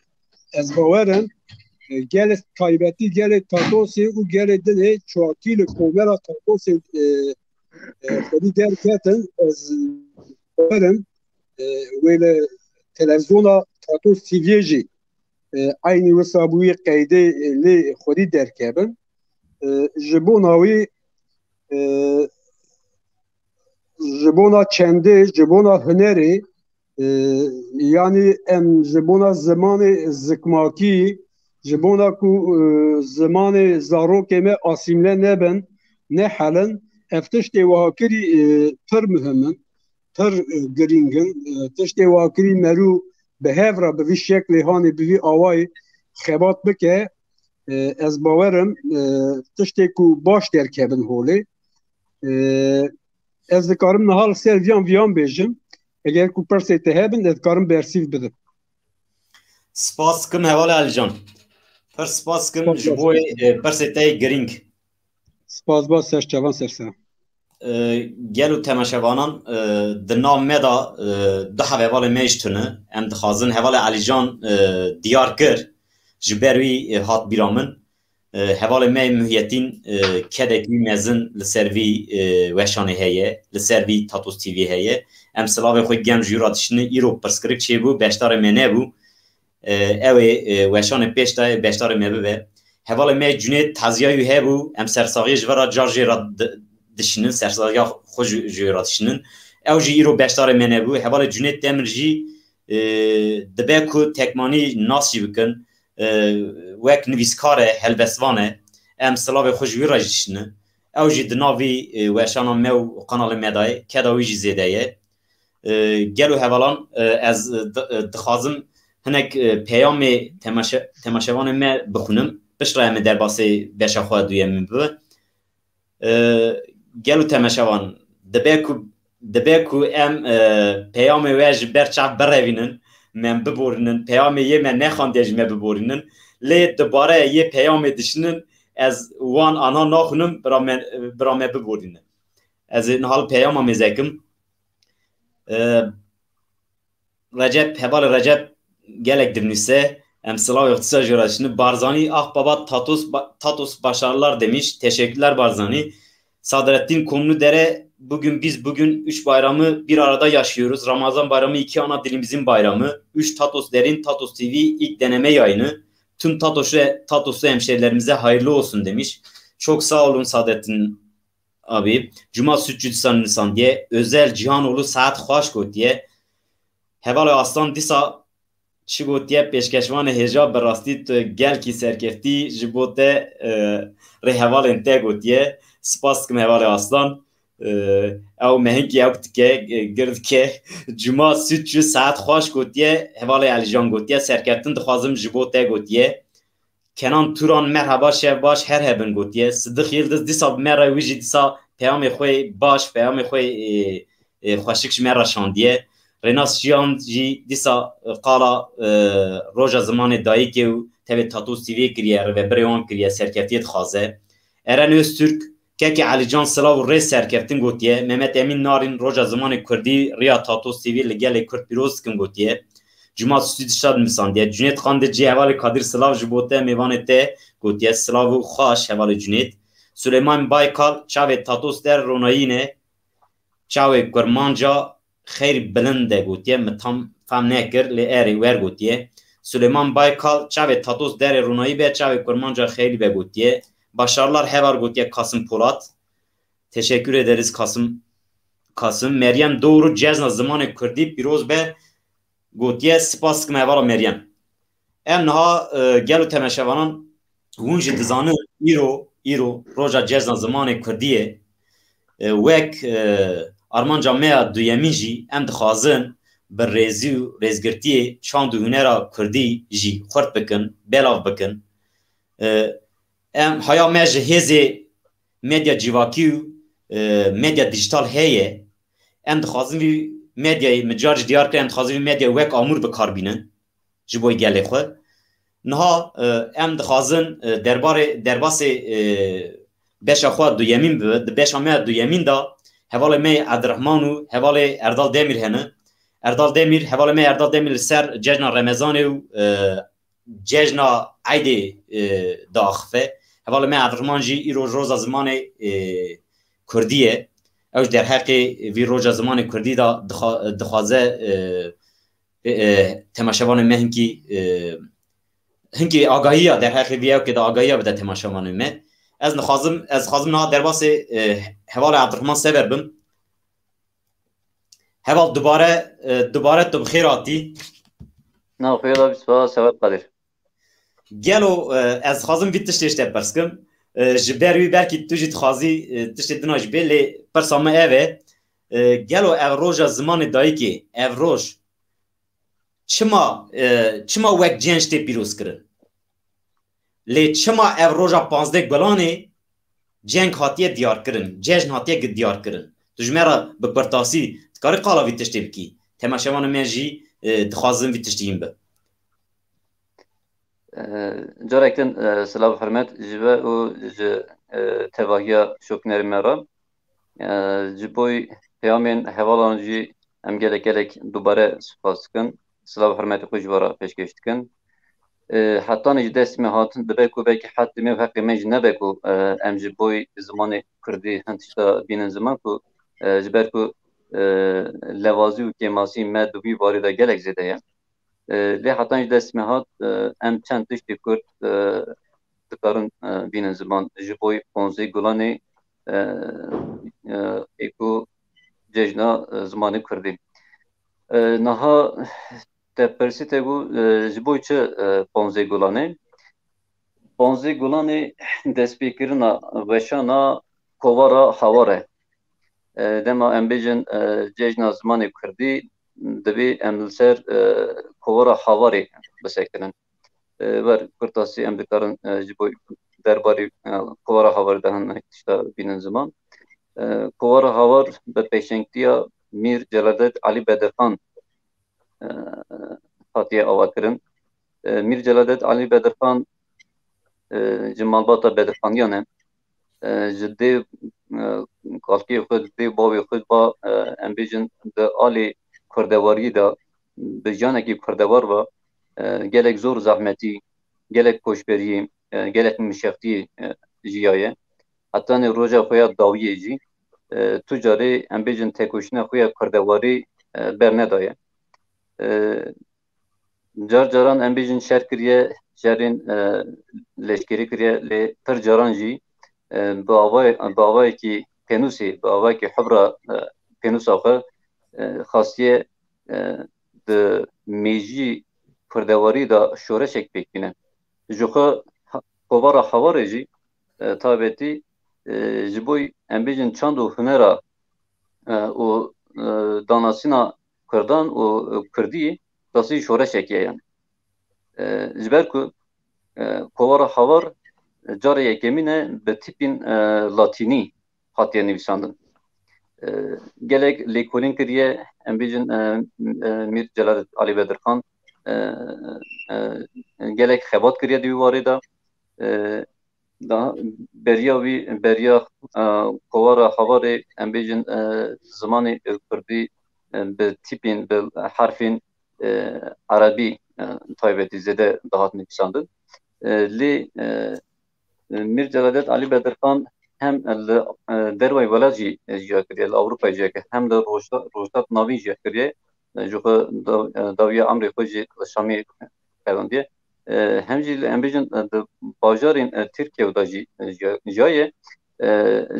ez bawer im, e, gelê taybetî, gelê Tatosê û gelê din ê çuwakî li komela Tatosê, e, e, xwedî derketin. Ez bawerim, e, wê li televizyona Tatos T V'yê jî, e, eynî wisa bi wî qeydê, e, lê xwedî derkevin. E, ji bona wî, e, ji bona çendê, ji bona hunerê, e, yanî em ji bona zimanê zikmakî, ji bona ku, e, zimanê zarokê me asîmle nebin, nehelin, ev tiştê wiha kirî, e, pir muhim in, pir, e, girîng in. E, tiştê wiha kirî merû bi hev re bi vî şeklê hanê bi vî awayî xebat bike, e, ez bawerim, e, tiştê ku baş derkevin holê. E, ez dikarim niha li ser viyan viyan bêjim. Eger ku pirsê te hebin, ez dikarim bersîv bidim. Spas dikim hevalê Elîcan. Pir spas dikim ji bo, e, pirsê te yê girîng. Spas, spas, ser çavan, ser seran. E, gel û temaşevanan, e, di nav me de, e, du hev hevalê me jî tune. Em dixwazin hevalê Elîcan, e, diyar kir. Ji ber wî, e, hat bîra min. E, hevalê me Muhyeddin, e, kedekî mezin li ser vî, e, weşanê heye, li ser vî Tatos T V heye. Em silavê xwe germ ji wî re dişînin. Îro pirsgirêk çêbû, beşdarê me nebû. E, ew ê, e, weşanê pêş de yê beşdarê me bibe. Hevalê me Cunêt taziya wî hebû, em sersaxiyê ji vir re car jê re di-, dişînin, sersaxiya xwe ji, ji wê re dişînin. Ew jî îro beşdarê me nebû. Hevalê Cunêt Demir jî, e, dibe ku tekmanî nas jî bikin, e, wek nivîskar e, helbestvan e. Em silavê xwe ji wî re jî dişînin. Ew jî di nav vî, e, weşana me û kanalê me de ye. Keda wî jî zêde ye. E, gelo hevalan, e, ez, e, di-, e, dixwazim hinek, e, peyamê temaşe-, temaşevanê me bixwînim. Piştre em ê derbasê beşa xwe duyemîn bibe. E, gelo temaşevan, dibe ku, dibe ku em, e, peyamê we ji ber çav birevînin, me em biborînin, peyamê yê me nexandiye ji me biborînin. Lê dubare yê peyamê dişinin, ez wan anha naxwînim, bira me, bira me biborînin. Ez ê niha li peyama mêze kim. E, Recep, hevalê Recep gelek dinivîse, em silavê xwe dîsa jê re dişînin. Barzanî, ah baba Tatos, ba-, Tatos başarılar demiş. Teşekkürler Barzanî. Sadrettin Komludere, bugün biz bugün üç bayramı bir arada yaşıyoruz. Ramazan bayramı iki ana dilimizin bayramı. Üç Tatos derin, Tatos T V ilk deneme yayını. Tüm Tatos ve Tatoslu hemşehrilerimize hayırlı olsun demiş. Çok sağ olun Sadrettin Abi, Cuma Sütçü dîsa nivîsandiye, Özel Cihanoğlu saet xweş gotiye. Hevalê Aslan dîsa çi gotiye, pêşkeşvanê hêja, bi rastî tu gelkî serkeftî ji bo te, e, rê hevalên te gotiye. Spas dikim hevalê Aslan. E, ew me hinkî ew dike, e, gir dike. Cuma Sütçü saet xweş gotiye, hevalê Elîjan gotiye, serkeftin dixwazim ji bo te gotiye. Kenan Turan, merhaba, şev baş, her hebin gotiye. Sidix Yildiz, dîsa bi me re wî jî dîsa peyamê xwe baş, peyamê xwe, e, e, xweşik ji me re şandiye. Rênas Jiyan jî dîsa, e, qala, e, roja zimanê dayikê û tevê Tatos T V kiriye, rêvebirê wan kiriye, serkeftiyê dixwaze. Eren Öztürk, Kekê Elîcan silav û rêz serkeftin gotiye. Mehmet Emîn Narîn, roja zimanê kurdî, riya Tatos T V li gelê kurd pîroz dikim gotiye. Cuma Sütçü dîsa nivîsandiye. Cunêt Qandê cî hevalê Kadir silav ji bo te, mêvanê te gotiye. Silav û xweş hevalê Cunêt. Suleyman Baykal, çavê Tatos der ronayî ne. Çavê kurmanca xeyr bilind e gotiye. Min tam fam nekir, lê erê wer gotiye. Suleyman Baykal, çavê Tatos derê ronayî be, çavê kurmanca xeyrî be gotiye. Başarılar heval gotiye Kasım Polat. Teşekkür ederiz Kasım. Kasım. Meryem Doğru, cejna zimanê kurdî pîroz be gotiye. Spas dikim hevala Meryem. Em niha, e, gelo temaşevanan hûn jî dizanin îro, îro roja cejna zimanê kurdî ye. E, wek, e, armanca me ya duyemîn jî em dixwazin bi rêzî û rêzgirtiyê çand û hunera kurdî jî xurt bikin, belav bikin. E, em haya me ji hêzê medya civakî û, e, medya dîjîtal heye. Em dixwazin vî medyayê, min car jî diyar kir, em dixwazin vî medyayê wek amûr bi kar bînin ji bo gelê xwe. Niha, e, em dixwazin, e, derbarê, derbasê, e, beşa xwe duyemîn bibe. Di beşa me ya duyemîn de hevalê me Abdurrahman û hevalê Erdal Demîr hene. Erdal Demîr, hevalê me Erdal Demîr li ser cejna Remezanê û, e, cejna Eydê, e, diaxife. Hevalê me Evriman jî îro roja zimanê, e, Kurdî ye. Ew ji derheqê vî roja zimanê Kurdî de dixa-, dixwaze, e, e, e, temaşevanê me hinkî, e, hinkî agahiya derheqê vî ewkê de agahiya bide temaşevanê me. Ez nixwazim, ez dixwazim niha derbasê, e, hevalê Evriman Sever bim. Heval dubare, e, dubare tu bi xêr hatî. Nav xêr da bî, spas, Sever Kadir. Gelo, e, ez dixwazim vî tiştê ji te pirs kim. E, ji ber wî belkî tu jî dixwazî, e, tiştê din a jî bê, lê pirsa min ev e. E, gelo ev roja zimanê dayikê, ev roj çima, e, çima wek ceng tê pîroz kirin? Lê çima ev roja panzdeh Gulanê ceng hatiye diyar kirin, cejn hatiye gi-, diyar kirin? Tu ji me re bi kurtasî dikarî qala vî tiştê bikî? Temaşevanê me jî, e, dixwazin vî tiştî hîn bi. E, Carek din, e, silav û hurmet ji we û ji, e, tevahiya şopînerê me re. E, ji bo peyamên hevalan jî em gelek gelek dubare spas dikin. Silav û hurmetê xwe ji we re pêşkêş dikin. E, hetanî ji destê me hat, dibe ku belkî hetê me û heqê me jî nebe ku, e, em ji bo zimanê Kurdî hin tişta bînin ziman ku, e, ji ber ku, e, lewazî û kêmasî me di wî warî de gelek zêde ye. E, lê hetan ji destê me hat, e, em çend tiştê Kurd, e, dikarin, e, bînin ziman. Ji bo ponzê Gulanê, e, e, ê ku cejna, e, zimanê Kurdî. E, niha te pirsî te got, e, ji bo çi, e, ponzê Gulanê? Ponzê Gulanê destpêkirina weşana kovara Hawar e. E, dema em bêjin, e, cejna zimanê Kurdî, divê em li ser, e, kovara Hawarê bisekinin. E, wer kurtasî em dikarin, e, ji bo derbarê, e, kovara Hawarê de hin tişta bînin ziman. E, kovara Hawar bi pêşengtiya Mîr Celadet Alî Bedirxan, e, hatiye avakirin. E, Mîr Celadet Alî Bedirxan, e, ji malbata Bedirxaniyan e. E, ji dê, e, kalkê xwe, dê bavê xwe va, e, em bêjin di alê kurdewariyê de, bi jiyanekî kurdewar ve, e, gelek zor zehmetî, gelek koçberiyê, e, gelek mişextiyê, e, jiyaye. Hetanê roja xwe ya dawiyê jî, e, tu carê em bêjin tekoşîna xwe ya kurdewarî, e, bernedaye. E, car caran em bêjin şer kiriye, şerên, e, leşkerî kiriye, lê pir caran jî, e, bi avay-, bi avayekî pênûsê, bi avayekî hubra, e, pênûsa xwe, e, xastiye, e, di mêjî kurdewarî de şoreşek pêk bîne. Ji xwe ha-, kovara Hawarê jî, e, taybetî, e, ji bo em bêjin çand û hunera, e, û, e, danasîna Kurdan û, e, Kurdî tasî şoreşekê ye. E, ji ber ku, e, kovara Hawar, e, carê yekemîn e bi tîpên, e, latînî hatiye nivîsandin. E, gelek lêkolîn kiriye, em bêjin, e, e, Mîr Celadet Alî Bedirxan, e, e, gelek xebat kiriye di wî warê de. E, daha beriya wî, beriya, e, kovara Hawarê, em bêjin, e, zimanê, e, Kurdî, e, bi tîpên, bi herfên, e, erebî, e, taybetî zêde dihat nivîsandin. E, lê, e, Mîr Celadet Alî Bedirxan hem li, e, dervayî welat jî, e, jiya kiriye, li Ewropayê jiya kiriye, hem li Rojda-, Rojhilat Navîn jiya kiriye. E, ji xwe daw-, e, dawiya emrê xwe jî li Şamê qezendiye. E, hem jî li, em bêjin, e, di bajarên, e, Tirkiye de jî, e, jiya-, jiyaye. E,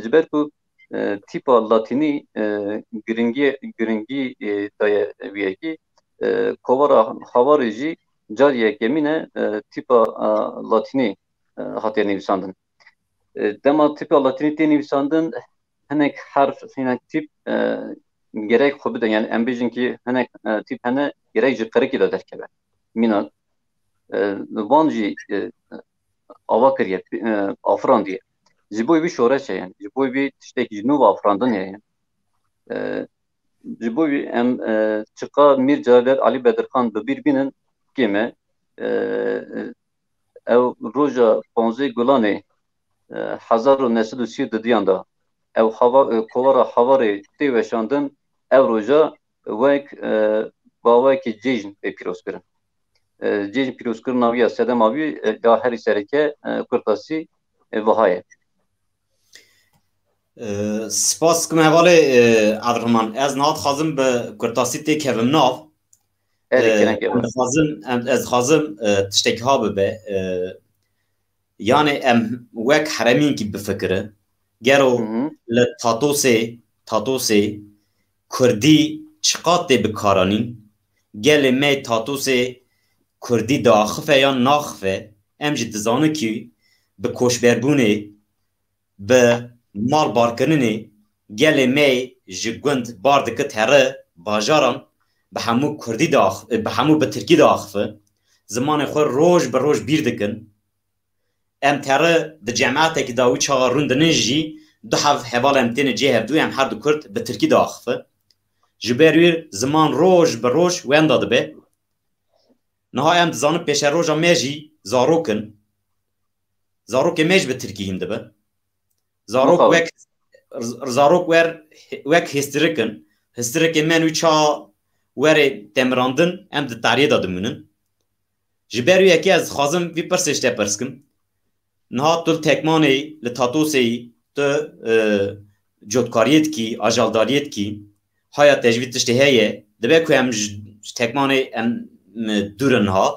ji ber ku, e, tîpa latînî, e, giringî, giringî, e, daye vî yekî. E, kovara Hawarê jî carê yekemîn e, e, tîpa, e, latînî, e, hatiye nivîsandin. E, dema tîpa latînî tê nivîsandin, hinek herf, hinek tîp, e, gerek xwe bide. Yani em bêjin ki hinek, e, tîp hene gerek ji qirikî de derkeve. Mîna, e, van jî, e, ava kiriye, e, afirandiye. Ji bo vî şoreş e yani. Ji bo vî tiştekî ji nû ve afirandin heye. E, ji bo vî em, e, çiqa Mîr Celadet Alî Bedirxan bi bîr bînin, kêm e. E, e, ew roja ponzê Gulanê, e, hezar û neh sed û sî û dudiyan de ew hava-, e, kovara Hawarê tê weşandin, ew roja wek, e, bawekî cejn tê pîroz kirin. E, cejn pîrozkirina wî ya sedema wî, e, ya herî sereke, e, kurtasî, e, wiha ye. E, spas dikim hevalê, e, Evriman. Ez niha dixwazim bi kurtasî têkevim nav. Erê, E, kerem ke. Em dixwazim, em, ez dixwazim, e, tiştekî ha bibe. E, yani em wek heremînkî bifikire. Gelo Hı hı. li Tatosê, Tatosê Kurdî çiqat tê bikaranîn? Gelê me Tatosê Kurdî diaxife yan naxife? Em jî dizanin kî bi koçberbûnê, bi mal barkirinê gelê me ji gund bar dikit here bajaran, bi hemû Kurdî diax-, bi hemû bi Tirkî diaxife. Zimanê xwe roj bi roj bîr dikin. Em tere di cemaetekî de wî çaxa rûn dinin jî du hev heval em têne cê hevdû, em her du Kurd bi Tirkî diaxife. Ji ber wî ziman roj bi roj wenda dibe. Niha em dizanin pêşeroja me jî zarok in. Zarokê me jî bi Tirkî hîn dibe. Zarok Muqawim. wek, zarok wer, wek hêstirik in. Hêstirikê me nû ça were temirandin, em di tariyê de dimûnin. Ji ber wî yekê ez dixwazim vî pirsê ji te pirs kim. Niha tu li Tekmanê, li Tatosê yî, tu, e, cotkariyê dikî, ajaldariyê dikî, haya te ji vî tiştê heye, dibe ku em ji, ji Tekmanê em, em dûr in niha.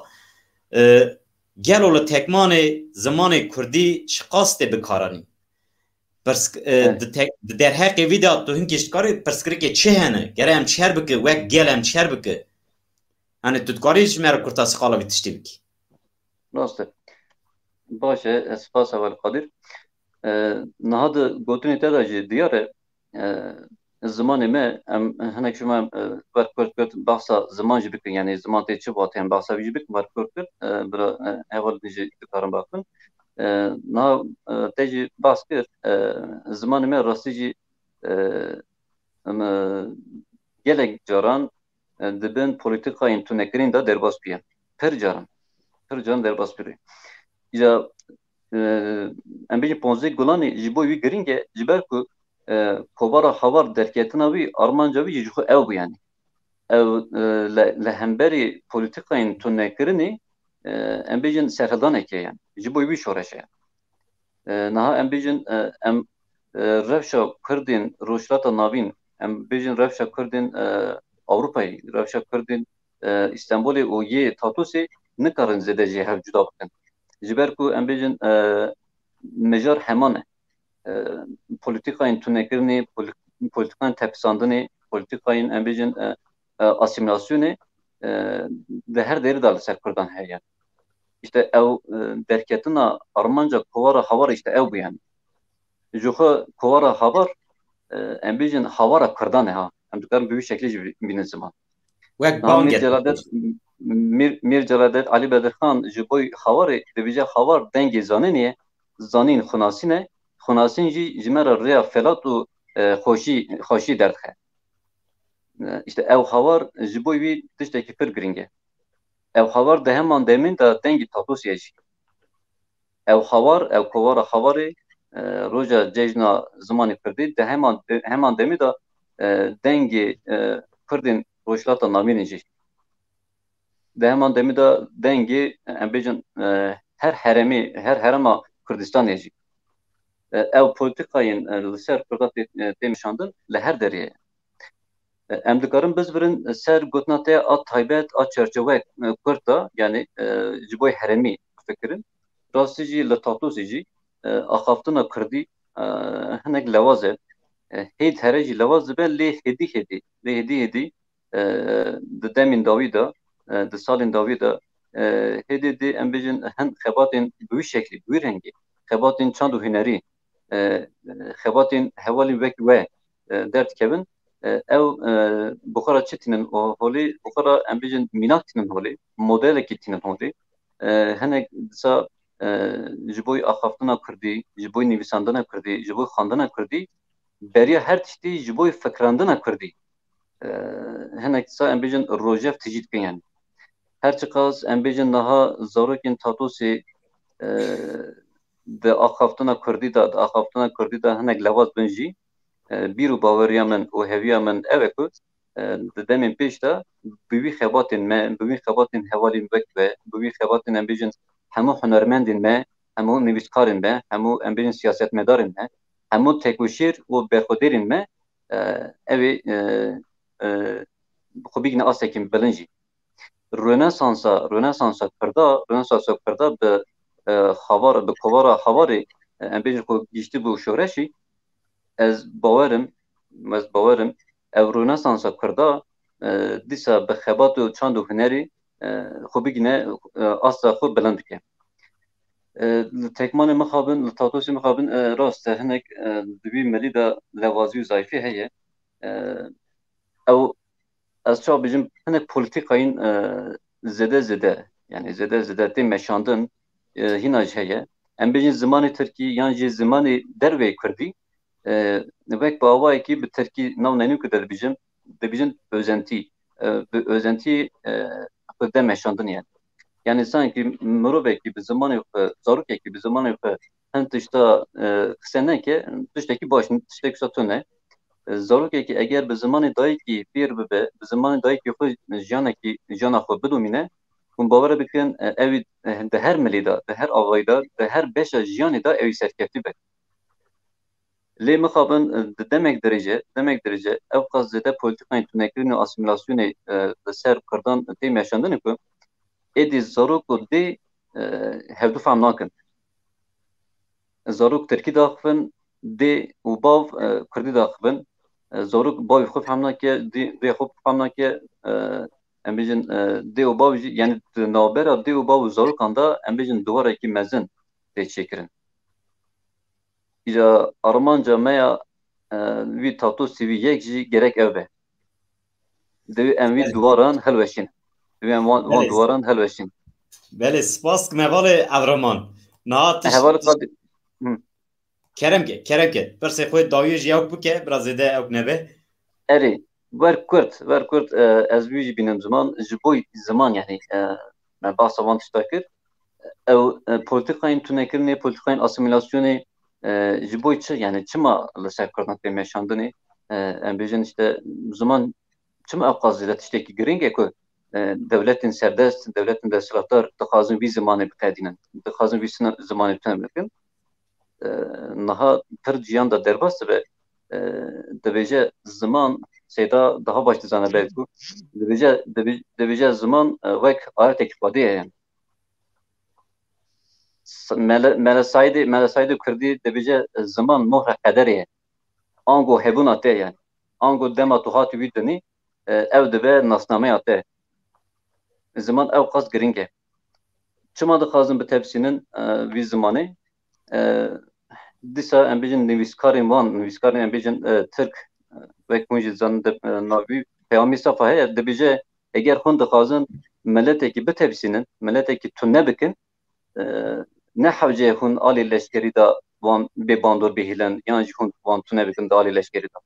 E, gelo li Tekmanê zimanê Kurdî çiqas tê bikaranî? Pirs-, e, Evet. di tek-, di derheqê vî de tu hinkî ji karî pirsgirêkê çi hene? Gere em çer bike, wek gel em çer bike? Hani tu dikarî ji me re kurtasî qala vî tiştê bikî? Rast e. Baş e, spas Heval Qadir. E, niha di gotinê te de jî diyar e, e, zimanê me, em hinek ji me, e, ber kurt kurt behsa ziman jî bikin, yani ziman tê çi vatê, em behsa vî jî bikin ber kurt kurt, e, bira, e, heval din jî dikarin bextin. E, niha, e, te jî behs kir, e, zimanê me rastî jî, e, em, e, gelek caran, e, di bin polîtîkayên tunekirin de derbas bûye. Pir caran. Pir caran derbas bûye. Îca, e, em bêjin ponzdeh Gulanê ji bo wî girîng e, ji ber ku, e, kovara Havar derketina wî, armanca wî jî ji xwe ew bû yani. Ew, e, li, li hemberî polîtîkayên tunekirinê, e, em bêjin serhildaneke yani. Ji bo wî şoreş e. E, niha em bêjin, e, em, e, rewşa Kurdên Rojhilata Navîn, em bêjin rewşa Kurdên, e, Ewropayê, rewşa Kurdên, e, Îstenbolê û yê Tatosê nikarin zêde ji hev cuda bikin. Ji ber ku em bêjin, e, mijar heman e. E, polîtîkayên tunekirinê, polî-, polîtîkayên tepisandinê, polîtîkayên em bêjin, e, e, asîmîlasyonê, e, di her derê de li ser Kurdan heye. Îşte ew, e, derketina armanca kovara Havar îşte ew bû yani. Ji xwe kovara Havar, e, em bêjin Havara Kurdan e ha. Em dikarin bi wî şeklî jî bînin ziman. Wek Niha bang Mîr e. Celadet, Mîr, Mîr Celadet Alî Bedirxan ji bo Havarê dibêje Havar dengê zanînê ye, zanîn xunasîn e, xunasîn jî ji me re rêya felat û, e, xweşî, xweşî derdixe. E, îşte ew Havar ji bo wî tiştekî pir girîng e. Ew Havar di heman demên de dengê Tatosê ye jî. Ew Havar, ew kovara Havarê, e, roja cejna zimanê Kurdî di heman, heman demê de, e, dengê, e, Kurdên Rojhilata Navînê jî. Di heman demê de dengê, em bêjin, e, her heremê, her herema Kurdistanê jî. E, ew polîtîkayên, e, li ser Kurda tê, e, tê meşandin li her derê ye. E, em dikarin bizbirin ser gotina te a taybet, a çerçewe, e, kurt de, yani, e, ji bo heremî fikirin. Rastî jî li Tatosê jî, e, axaftina Kurdî, e, hinek lewaz e. E, hêd here jî lewaz dibe, lê hêdî hêdî, lê hêdî hêdî, e, di demên dawî de, e, di salên dawî de, e, hêdî hêdî em bêjin hin xebatên bi wî şeklî, bi wî rengî, xebatên çand û hunerî, e, xebatên hevalên wek we, e, derdikevin, e, ew, e, bi xwe re çi tînin holê, bi xwe re em bêjin mînak tînin holê, modelekî tînin holê. E, hinek disa, e, ji bo axaftina Kurdî, ji bo nivîsandina Kurdî, ji bo xwendina Kurdî, beriya her tiştî ji bo fikirandina Kurdî, e, hinek disa em bêjin rojev tijî dikin yani. Her çiqas em bêjin niha zarokên Tatosê, e, di axaftina Kurdî de, di axaftina Kurdî de hinek lewaz bin jî, e, bîr û baweriya min û heviya min ew e ku e, di demên pêş de bi wî xebatên me, bi wî xebatên hevalên wek we, bi wî xebatên em bêjin hemû hunermendên me, hemû nivîskarên me, hemû em bêjin siyasetmedarên me, hemû tekoşîr û berxwedêrên me, e, ew ê, e, e, xwe bigihîne astekî bilind jî. Rönesansa, Rönesansa Kurda, Rönesansa Kurda bi, e, Xavar, bi kovara Xavarê, e, em bêjin ku gihîştibû şoreşî, ez bawer im, ez bawer im, ev Rönesansa Kurda, e, dîsa bi xebat û çand û hunerî, e, xwe bigihîne, e, asta xwe bilind bike. E, li tekmanê mixabin, li tatosê mixabin, e, rast e, hinek, e, di wî milî de lewazî û zayîfî heye. E, ew, ez çawa bêjim, hinek polîtîkayên, e, zêde zêde, yanî zêde zêde tê meşandin, e, hîna jî heye. Em bêjin zimanê tirkî yan jî zimanê derveyê kurdî, e, wek bi awayekî bi tirkî nav nenî ku de dibêjin, dibêjin özentî. E, bi özentî, e, xwe de meşandin ye. Yanî sankî mirovekî bi zimanê xwe, zarokekî bi zimanê xwe hin tişta, e, qise neke, tiştekî baş, tiştekî wisa tune. E, zarokekî eger bi zimanê dayikî fêr bibe, bi zimanê dayikî xwe jiyanekî, jiyana xwe bidomîne, hûn bawer bikin, e, ew ê, e, di her milî de, di her avayî de, di her beşa jiyanê de ew ê serkeftî be. Lê mixabin, e, di demek dirêj e, demek dirêj e, ew qas zêde polîtîkayên tunekirinê û asîmîlasyonê, e, li ser kurdan tê meşandinê ku êdî zarok û dê, e, hevdu fehm nakin. Zarok tirkî daxivin, dê û bav, e, kurdî daxivin. E, zarok bavê xwe fehm nake, dê, dê xwe fehm nake, e, em bêjin, e, dê û bav jî, yanî di navbera dê û bav û zarokan de, em bêjin, duwarekî mezin tê çêkirin. Îja armanca me ya, e, wî tatosî wî yek jî gerek ew be. Divê em wî Belê. duwaran hilweşîn. Divê em wan, wan Belê. duwaran hilweşîn. Belê, spas dikim hevalê Evreman. Niha tiş-, Hevalê tiş-, Qadî. Hı. Kerem ke, kerem ke. Pirsê xwe dawiyê jî ewk bike, biraz zêde ewk nebe. Erê, wer kurt, wer kurt, e, ez wî jî bînim ziman, ji bo ziman, yanî, e, me bahsa van tişta kir. Ew, e, polîtîkayên tunekirinê, polîtîkayên asîmîlasyonê, e, ji bo çi, yanî çima li ser kurdan tê meşandinê? E, em bêjin işte ziman çima ew qas zêde tiştekî girîng e ku, e, dewletên serdest, dewletên desthilatdar dixwazin vî zimanê biqedînin, dixwazin vî sina-, zimanê tune bikin. E, niha pir ciyan de derbas dibe. E, dibêje ziman, Seyda daha baş dizane belkû, dibêje, dibê-, dibêje ziman, e, wek aletekî xwedê ye. S-, Mele-, Mele Saîdê, Mele Saîdê Kurdî dibêje ziman mohra qederê ye. Ango hebûna te ye. Ango dema tu hatî wî dinî, e, ew dibe nasnameya te. Ziman ew qas girîng e. Çima dixwazin bitepsînin, e, vî zimanê? E, dîsa em bêjin nivîskarên wan, nivîskarên em bêjin, e, tirk, e, wek hûn jî dizanin, de, e, navî Peyamî Safa heye, dibêje, eger hûn dixwazin miletekî bitepsînin, miletekî tune bikin, e, ne hewce hûn alî leşkerî de wan bê bandor bihîlin, yan jî hûn wan tune bikin di alî leşkerî de.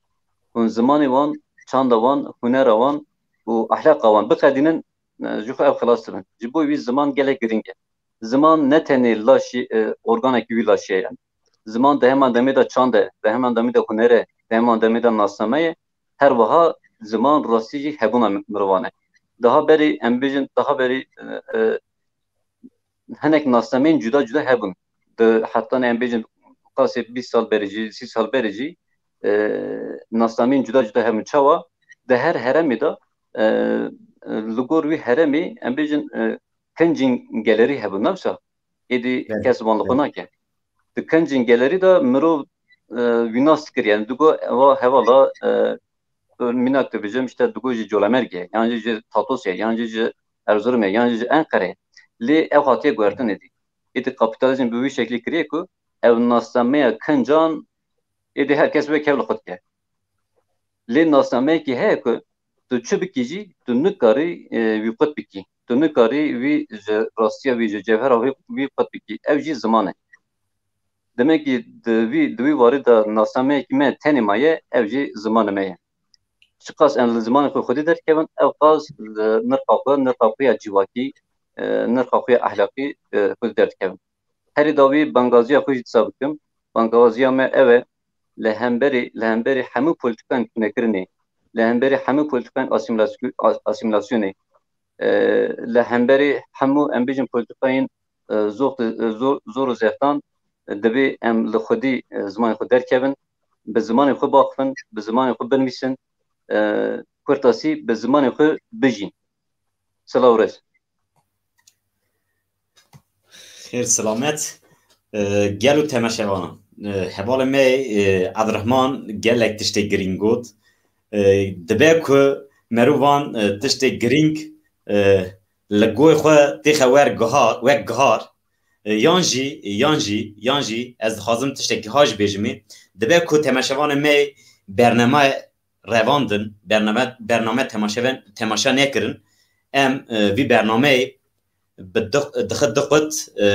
Hûn zimanê wan, çanda wan, hunera wan û ehlaqa wan biqedînin, e, ji xwe ew xilas dibin. Ji bo wî ziman gelek girîng e. Ziman ne tenê laşî, e, organekî wî laşê ye. Ziman di heman demê de çand e, di heman demê de huner e, di heman demê de nasname ye. Her wiha ziman rastî jî hebûna mi-, mirovan e. Daha berî, em bêjin, daha berî, e, e, hinek nasnameyên cuda cuda hebûn. Di hetanê em bêjin qasê bîst sal berê jî, sî sal berê jî, e, nasnameyên cuda cuda hebûn. Çawa? Di her heremê de, e, e, li gor wî heremê em bêjin, e, kincên gelerî hebûn. Ne wisa? Êdî Belê, kes wan li xwe belê. nake. Di kincên gelerî de mirov, e, wî nas dikir. Yani digo eva hevala, e, mînak dibêjim, işte digo ji Colemêrgê, yan jî ji Tatosê, yan jî ji Erzurumê, yan jî ji Enqerê. Lê ew hatiye guhertin êdî. Êdî kapîtalîzm bi wî şeklî kiriye ku ew nasnameya kincan êdî her kes wek hev li xwe dike. Lê nasnameyekî heye ku tu çi bikî jî, tu nikarî, e, wî qut bikî. Tu nikarî wî ji rastiya wî, ji cewhera wî, wî qut bikî. Ew jî ziman e. Demekî di wî, di wî warî de nasnameyekî me tenê maye, ew jî zimanê me ye. Çiqas em li zimanê xwe xwedî derdikevin, ew qas li nirxa xwe, nirxa xwe ya civakî, e, nirxa xwe ya ehlaqî, e, xwedî derdikevin. Herî dawî bangaziya xwe jî dîsa bikim. Bangaziya me ew e, li hemberî, li hemberî hemû polîtîkayên tunekirinê, li hemberî hemû polîtîkayên asîmîlasyon- as- asîmîlasyonê, e, li hemberî hemû, em bêjin, polîtîkayên, e, zor, e, zor, zor û zeftan, e, divê em li xwedî, e, zimanê xwe derkevin, bi zimanê xwe baxivin, bi zimanê xwe binivîsin, e, kurtasî bi zimanê xwe bijîn. Silav û rêz. Xêr selamet. E, gel û temaşevanan. E, hevalê me, e, Abdurrahman gelek tiştê girîng got. E, dibe ku merovan, e, tiştê girîng, e, li goy xwe têxe wer gihar, wek gihar, e, yan jî, yan jî, yan jî ez dixwazim tiştekî ha jî bêjimê. Dibe ku temaşevanê me bername revandin, bername, bername temaşeven, temaşe nekirin. Em, e, vî bernameyê bi dix-, dixi diqut, e,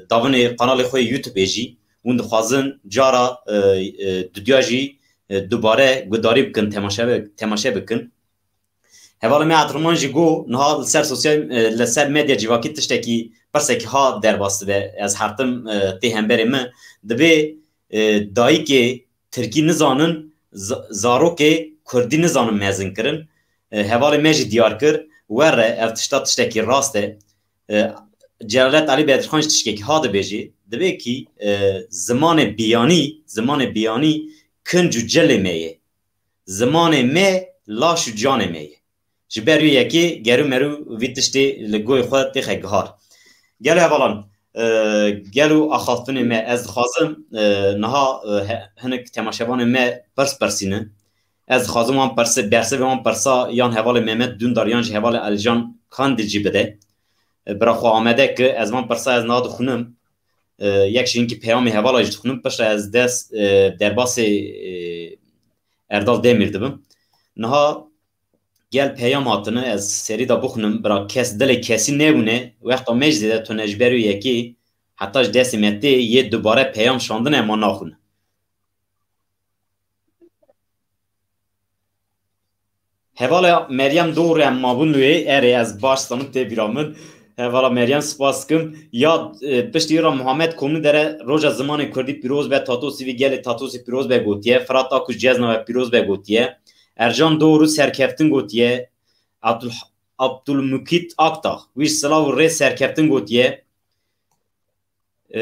davinê kanalê xwe yê YouTube jî. Hûn dixwazin cara, e, e, dudiya jî, e, dubare gudarî bikin, temaşe bi-, temaşe bikin. Hevalê me Abdurrahman jî got, niha li ser sosyal, e, li ser medya civakî tiştekî, pirsekî ha derbas dibe. Ez hertim, e, tê hemberê min. Dibê, e, dayikê tirkî nizanin, z-, zarokê kurdî nizanin mezin kirin. E, hevalê me jî diyar kir, were ev tişta tiştekî rast e. E, Celalet Elî Bedirxan jî tiştekî ha dibêjî, dibê kî, e, zimanê biyanî, zimanê biyanî kinc û cilê me ye. Zimanê me laş û canê me ye. Ji ber wê yekê gerû merû vî tiştê li goyê xwe têxe gihar. Gelo hevalan, e, gelo axaftinê me, ez dixwazim, e, niha, e, he-, hinek temaşevanê me pirs pirsînin. Ez dixwazim wan pirse, bersivê wan pirsa yan hevalê Mehmet Dundar yan jî hevalê Alican Kandicî bide. E, bira xwe amade ki ez van pirsa ez niha dixwînim. E, yek ji hinkî peyamê hevala jî dixwînim. Piştre ez dest, e, derbasê, e, Erdal Demîr dibim. Niha gel peyam hatine, ez serî de bixwînim, bira kes dilê kesî nebûne, wexta me jî zêde tune ji ber wê yekê, heta ji destê me tê, yê dubare peyam şandine, ma naxwîne. Hevala Meryem Doğru em mabûn wê, erê ez baş zanim tê bîra min. Hevala Meryem spas dikim. Ya, e, piştî ra Muhammed Komludere roja zimanê kurdî pîroz be, Tatos T V gelê Tatosê pîroz be gotiye, Fırat Akuş cezna ve pîroz be gotiye. Ercan Doğru serkeftin gotiye. Abdul-, Abdülmukit Aktağ, wî silav û rê serkeftin gotiye. E,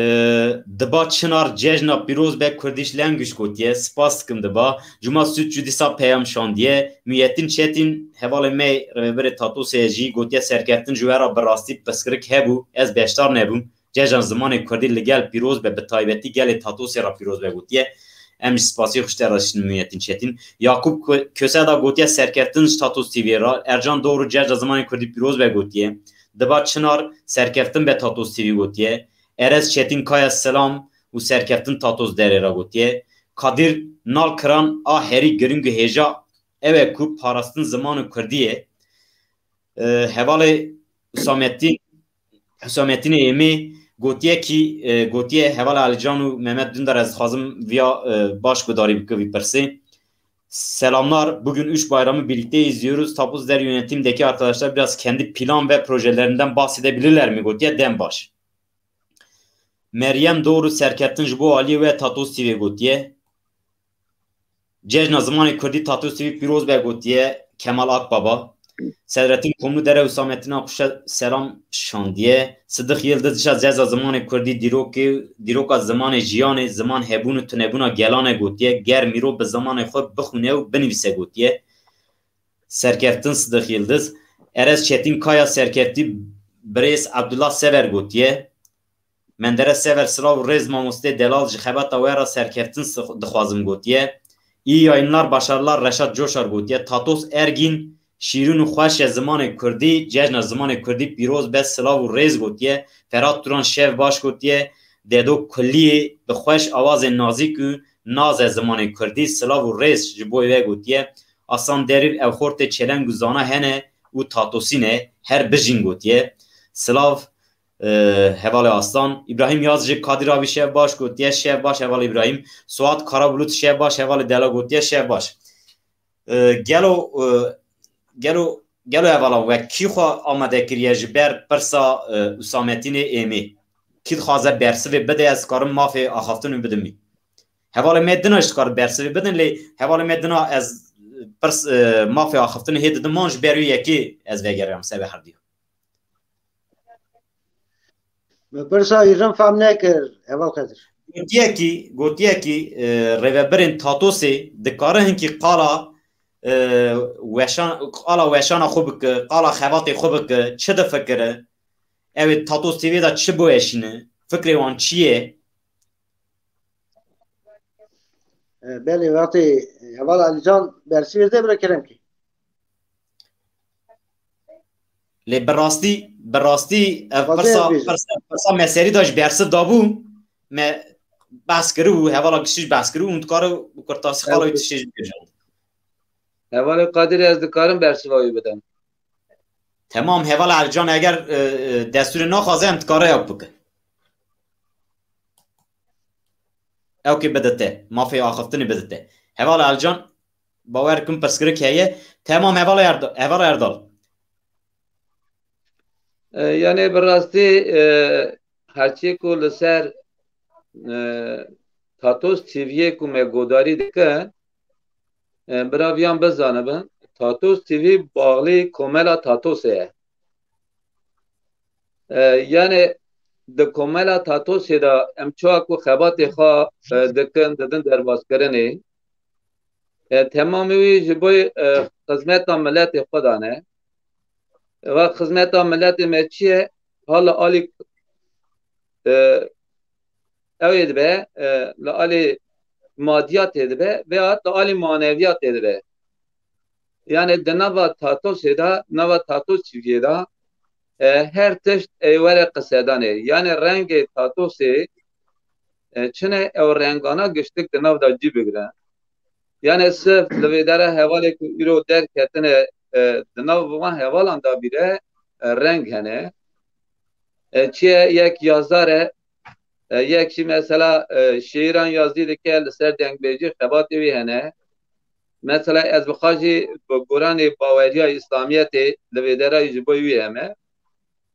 Diba Çınar cejna pîroz be Kurdish language gotiye. Spas dikim Diba. Cuma Sütçü dîsa peyam şandiye. Muhittin Çetin hevalê me rêveberê Tatosê jî gotiye serkeftin ji we ra bi rastî piskirik hebû. Ez beşdar nebûm. Cejna zimanê kurdî li gel pîroz be, bi taybetî gelê Tatosê ra pîroz be gotiye. Em jî spasî xwe ji te re dikin Muhittin Çetin. Yakup Kö-, Köse da gotiye serkeftin ji Tatos T V ra. Ercan Doğru cejna zimanê kurdî pîroz be gotiye. Diba Çınar serkeftin be Tatos T V gotiye. Erez Çetin Kaya selam û serkeftin Tatos derê ra gotiye. Kadir Nalkiran a herî giring û hêja ew e ku parastin ziman û kurdî ye. E, hevalê Hüsamettin, Hüsamettinê Êmê gotiye ki, e, gotiye hevala Alican û Mehmet Dündar ez dixwazim viya, e, baş gudarî bike vî pirsê. Selamlar. Bugün üç bayramı birlikte izliyoruz. Tapuz Der yönetimdeki arkadaşlar biraz kendi plan ve projelerinden bahsedebilirler mi? Gotiye dem baş. Meryem Doğru serkeftin ji bo aliyê we Tatos T V gotiye. Cejna zimanê kurdî Tatos T V pîroz be gotiye Kemal Akbaba. Sedrettin Komlu Dere Hüsamettin Akuş'a selam şandiye. Sıddık Yıldız dişa cejna zimanê kurdî dîrokê, dîroka zimanê jiyanê, ziman hebûn û tunebûna gelane gotiye. Ger mîro bi zimanê xwe bixwîne û binivîse gotiye. Serkeftin Sıddık Yıldız. Erez Çetin Kaya serkeftî birêz Abdullah Sever gotiye. Menderes Sever silav û rêz mamostê delal ji xebata we re serkeftin dixwazim gotiye. İyi yayınlar, başarılar Reşat Coşar gotiye. Tatos Ergin şîrin û xweş e zimanê kurdî, cejna zimanê kurdî pîroz be silav û rêz gotiye. Ferhat Turan şev baş gotiye. Dedo Kulliyê bi xweş awazê nazik û naz e zimanê kurdî silav û rêz ji bo we gotiye. Asan Derîv ew xortê çeleng û zana hene û Tatosî ne her bijîn gotiye. Silav e, hevalê Aslan. İbrahim Yazıcı Kadir abi şev baş gotiye, şev baş heval İbrahim. Suat Karabulut şev baş hevalê Dela gotiye, şev baş. E, gelo, e, gelo, gelo hevala we kî xwe amade kiriye ji ber pirsa, e, Hüsamettinê Êmê? Kî dixwaze bersivê bide, ez karim mafê axaftinê bidim wî. Hevalê me dina jî dikar bersivê bidin, lê hevalê me dina ez pirs, e, mafê axiftinê hê didin man ji ber wê yekê ez vegeriyam sebe herdiya. Min pirsa hîrim fam nekir, Heval Xedir. Gotiyekî, gotiyekî, e, rêvebirên Tatosê dikare hinkî qala, e, weşan, qala weşana xwe bike, qala xebatê xwe bike, çi difikire? Ew ê Tatos T V de çi bieşîne? Fikrê wan çi ye? E, belê, wextê Heval Alican bersî vê de bira kerem kî. Lê bi rastî, bi rastî ev pirsa, pirsa, pirsa me serî da ji bersiv dabû, me behs kiribû, hevala giştî jî behs kiribû, hûn dikare bi kurtasî qala wî tiştê jî bêjin. Hevalê Qadirê ez dikarim bersiva wî bidim. Temam, hevala Ercan eger, e, e, destûrê naxwaze em dikare ew bike. Ew kê bidite, mafê axiftinê bidite. Hevala Ercan, bawer kim pirsgirêk heye. Temam, hevala Erda-, hevala Erdal. E, yanê bi rastî, e, herçî ku li ser, e, Tatos T V'yê ku me godarî dikin, e, biraviyan bizanibin, Tatos T V baxlî komela Tatosê ye. E, yanê di komela Tatosê de em çawa ku xebatê xwe, e, dikin, didin derbazkirinê, e, temamê wî ji bo, e, xizmeta miletê xwe dane. Ve xizmeta miletê me çi ye? Ha li alî, e, ew ê dibe, e, li alî madiyatê dibe veya li alî maneviyatê dibe. Yani di nava Tatosê de, nava Tatos çiviyê de, e, her tişt ê were qisedanê. Yani rengê Tatosê, e, çine ew rengana giştik di nav de cî bigire. Yani sif li vê dere hevalê ku îro derketine, e, di nav van hevalan de bîre, e, reng hene. E, çiye yek yazar e, e, yek jî mesela, e, şiîran yazî dike, li ser dengbêjî xebatê wî hene. Mesela ez bixwa jî bi goranê baweriya Îslamiyetê li vê dera jî ji bo wî heme.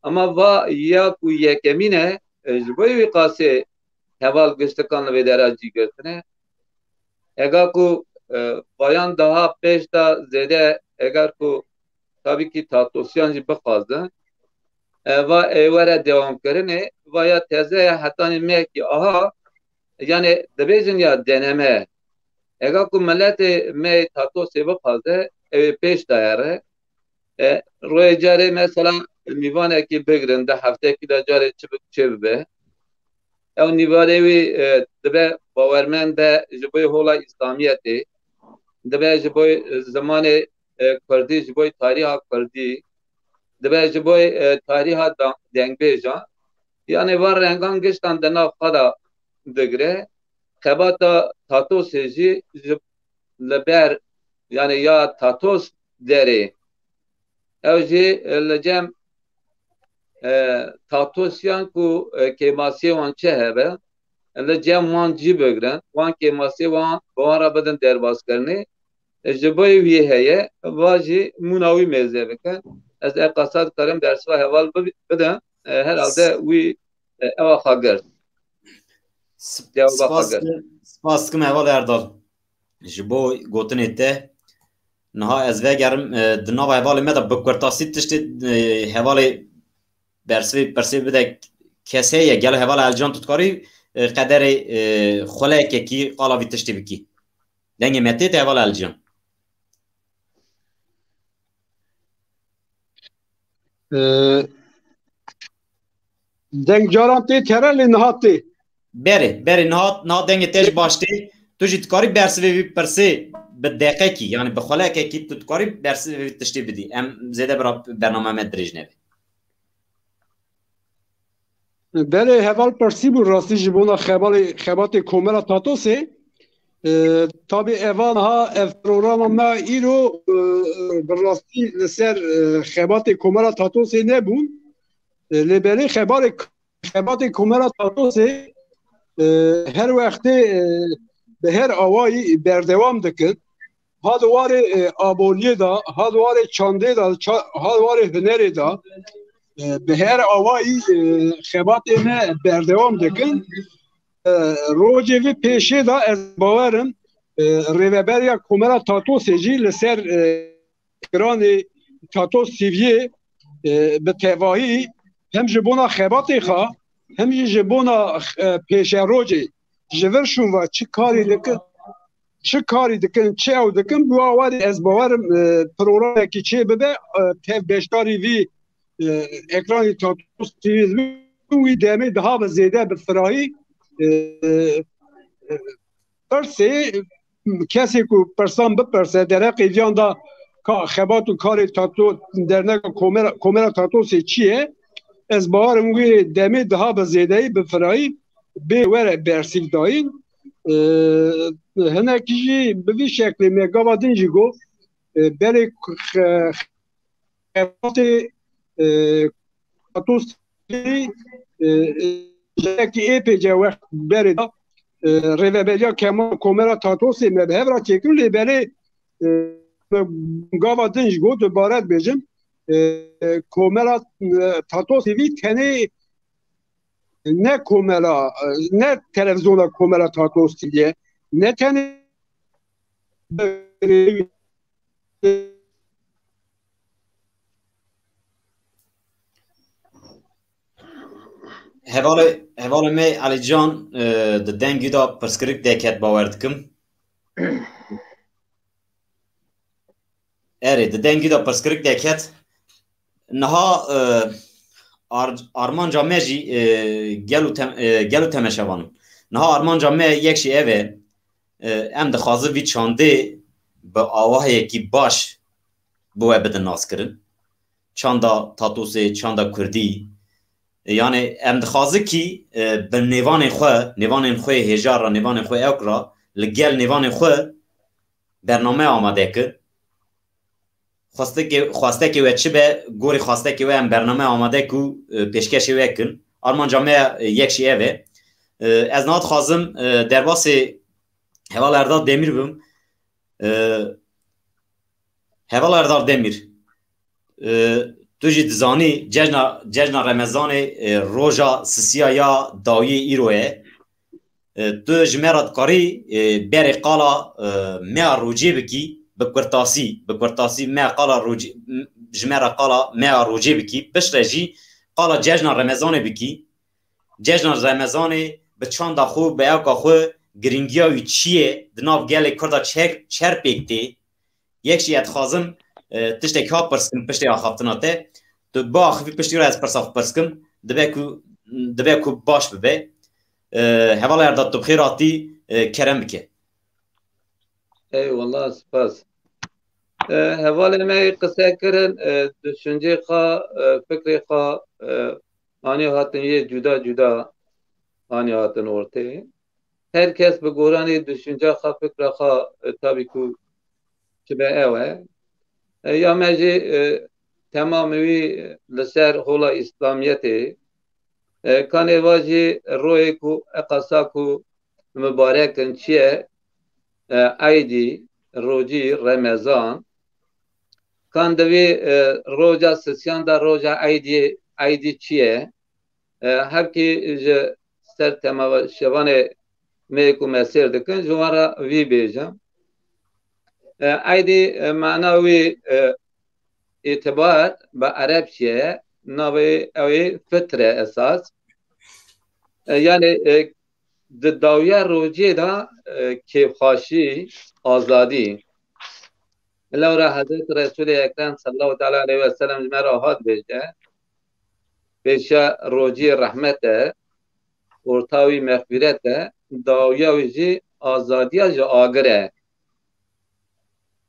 Ama va ya ku yekemîn e, e, ji bo wî qasê heval giştikan li vê dera cî girtine. Ega ku, e, vayan daha pêş de zêde eger ku tabî kî Tatosyan jî bixwazin, e, va ê were dewamkirinê, va ya teze ye hetanî mehekî aha, yani dibêjin ya deneme. Ega ku miletê me yê Tatosê bixwaze, ew ê pêş de here. E, royê carê mesela mîvanekî bigrin, di heftekî de carê çi bi-, çê bibe. Ew nîvanê wî, e, dibe bawermend be ji bo hola Îslamiyetê, dibe ji bo zimanê, e, kurdî, ji bo tarîha kurdî, dibe ji bo, e, tarîha da-, dengbêjan. Yani van rengan giştan di nav xwe de digire. Xebata Tatosê jî ji li ber, yani ya Tatos derê. Ew jî, e, li cem, e, Tatosyan ku, e, kêmasiyê wan çi hebe, li cem wan cî bigrin, wan kêmasiyê wan, bi wan re bidin derbazkirinê. E, ji bo wî heye, va jî mûna wî mêze bikin. Ez eqasa dikarim bersiva heval bi-, bidim. E, herhalde wî, e, ewa xwe girt. Sp-, Cewaba spas xwe girt. Dikim, spas dikim heval Erdal. Ji bo gotinê te. Niha ez vegerim, e, di nava hevalê me de bi kurtasî tiştê, e, hevalê bersivê pirsê bide kes heye. Gelo heval Elcan tu dikarî, e, qederê, e, xulekekî qala vî tiştê bikî? Dengê me tê te heval Elcan. E, deng caran tê tere lê niha tê. Berê, berê, niha, niha dengê te jî baş tê. Tu jî dikarî bersivê vî pirsê bi deqekî, yani bi xulekekî tu dikarî bersivê vî tiştê bidî. Em zêde bira bername me dirêj nebe. Belê heval pirsî bû rastî ji bona xebalê, xebatê Komela Tatosê. E, tabî eva niha ev programa me îro, e, e, bi rastî li ser, e, xebatê Komela Tatosê nebûn. E, lê belê xebarê, xebatê Komela Tatosê, e, her wextê, e, bi her awayî berdewam dikin. Ha di warê, e, aboliyê de, ha di warê çandê de, ça-, ha di warê hunerê de, e, bi her awayî, e, xebatê me berdewam dikin. E, rojê vê pêşê de ez bawer im, Rêveberiya Komela Tatosê jî li ser, e, ekranê Tatos T V'yê, e, bi tevahî hem ji bona xebatê xwe, hem jî ji bona, e, pêşerojê ji vir şûn ve çi karî dikin, çi karî dikin, çi ew dikin, bi wan warî ez bawerim, e, programekî çê bibe, e, tev beşdarî vî, e, ekranî Tatos T V wî demê daha bi zêde bi firahî, e, e, pirsê, kesê ku pirsan bipirse, dereqê viyan da ka xebat û karê Tato, derneka Komera, Komera Tatosê çi ye? Ez bawerim wê demê daha bi zêdeyî, bi firayî bê were bersîv dayîn. E, hinekî jî bi vî şeklê me gava din jî got, e, berê xe-, xebatê, e, Tatos, e, e, ji yekî ê pê ce wext berê da, e, rêveberiya Kema-, Komera Tatosê me bi hev re çêkir, lê belê, e, gava din ji got, dubare dibêjim, e, Komera, e, Tatos T V tenê ne komela, e, ne televizyona Komera Tatos T V ye, ne tenê Hevalê, hevalê me Elîcan, e, di dengî de pirsgirêk derket, bawer dikim. Erê, di dengî de pirsgirêk derket. Niha, e, ar-, armanca me jî, e, gel û tem-, e, gel û temeşevan in. Niha armanca me yek jî ev e. E, em dixwazin vî çandê bi awahiyekî baş bi we bidin naskirin. Çanda Tatosê, çanda Kurdî. E, yani em dixwazin kî, e, bi nêvanên xwe, nêvanên xwe yê hêja re, nêvanên xwe ewk re, li gel nêvanên xwe bername amade kin. Xwestekê, xwestekê we çi be, gorî xwestekê we em bername amade ku, e, pêşkêşê we kin. Armanca me, e, yek jî ev e. E, ez niha dixwazim, e, derbasê Heval Erdal Demîr bim. E, Heval Erdal Demîr, e, tu jî dizanî cejna, cejna Remezanê, e, roja sisiya ya dawiyê îro ye. E, tu ji me re dikarî, e, berê qala, e, meya rocê bikî, bi kurtasî, bi kurtasî me qala rocê, m-, ji me re qala meya rocê bikî, piştre jî qala cejna Remezanê bikî. Cejna Remezanê bi çanda xwe, bi ewka xwe, girîngiya wî çi ye, di nav gelê Kurda çer-, çer pêk tê? Yek jî ez dixwazim, e, tiştekî ha pirs kim piştê axaftina te. Tu biaxivî piştî re ez pirsa xwe pirs kim. Dibe ku, dibe ku baş bibe. E, Hevala Erdal, tu bi xêr hatî, e, kerem bike. Eyvallah, spas. E, hevalê me qise kirin, e, düşüncê xwe, e, fikrê xwe, e, anî hatin yê cuda cuda anî hatin ortê. Her kes bi goranê düşünca xwe, fikra xwe, e, tabî ku çi be ew e. E, ya me jî, e, temamê wî li ser hola Îslamiyetê. E, kanê va jî royê ku eqasa ku mibarek in çi ye? E, eydî, rocî, Remezan. Kan di vî, e, roja sisiyan de roja eydî, eydî çi ye? E, hevkî ji ser tema şevanê me ku me sêr dikin, ji wan re vî bêjim. E, eydî, e, mana wî, e, îtibar bi Erebçe ye, navê ew ê fitre esas. E, yani, e, di dawiya rocê de, e, kêfxweşî, azadî. Lewra Hezreti Resulê Ekrem sallallahu teala aleyhi ve sellem ji me re hat bêje, pêşa rocî rehmet e, orta wî mexfîret e, dawiya wî jî azadiya ji agir e.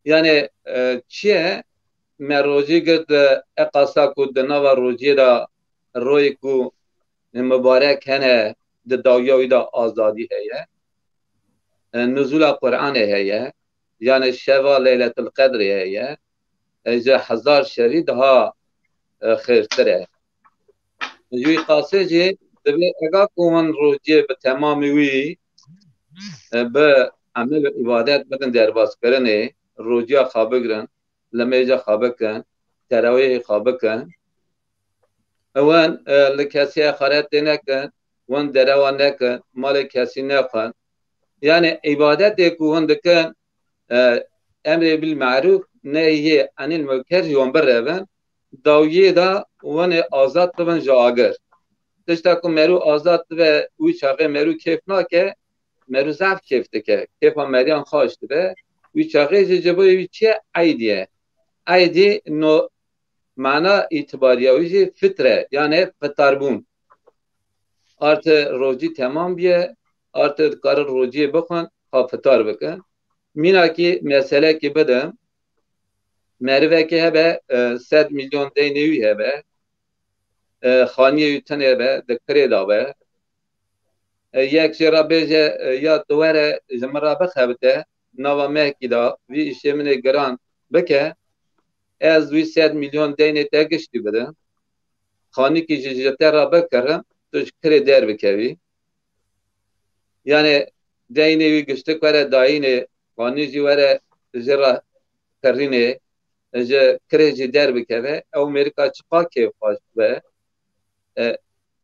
Yani, e, çi ye? Me rocî girt, e, eqasa ku di nava rociyê de royê ku mibarek hene, di dawiya wî de azadî heye. E, nuzula Qur'anê heye. Yani şeva Leyletul Qedrê heye. E, ji hezar şevî daha, e, xêrtir e. Ji wî qasê jî divê ega ku hûn rociyê bi temamî wî, e, bi emel û îbadet bidin derbaskirinê, rociya xwe bigrin, lemêja xwe bikin, terawîhê xwe bikin. Wan, e, li kesî heqaretê nekin, wan derewa nekin, malê kesî nexwin. Yani îbadetê ku hûn dikin, e, emrê bil marûf, nehyê anil münker ji wan birevin, dawiyê de wan ê azad bibin ji agir. Tişta ku merû azad dibe, wî çaxê merû kêf nake, merû zaf kêf dike. Kêfa meriyan xweş dibe. Wî çaxê jî ji bo wî çi ye? Eydî ye. Eydî no mana îtibariya wî jî fitre, yani fitarbûn. Artı rocî temam biye, artı dikare rociyê bixwin, ha fitar bike. Mînakî meselekî bidim, merivekê hebe, e, sed milyon deynê wî hebe, e, xaniyê wî tune be, di kirê de be. E, yek jê re bêje, e, ya tu were ji min re bixebite, nava mehkî de vî îşê min ê giran bike, ez wî sed milyon deynê te giştî bidim. Xanîkî jî ji te re bikirim, tu ji kirê derbikevî. Yani deynê wî giştik were dayînê, xanî jî were ji re kirînê, ji kirê jî derbikeve, ew mêrika çiqa kêfxweş be. E,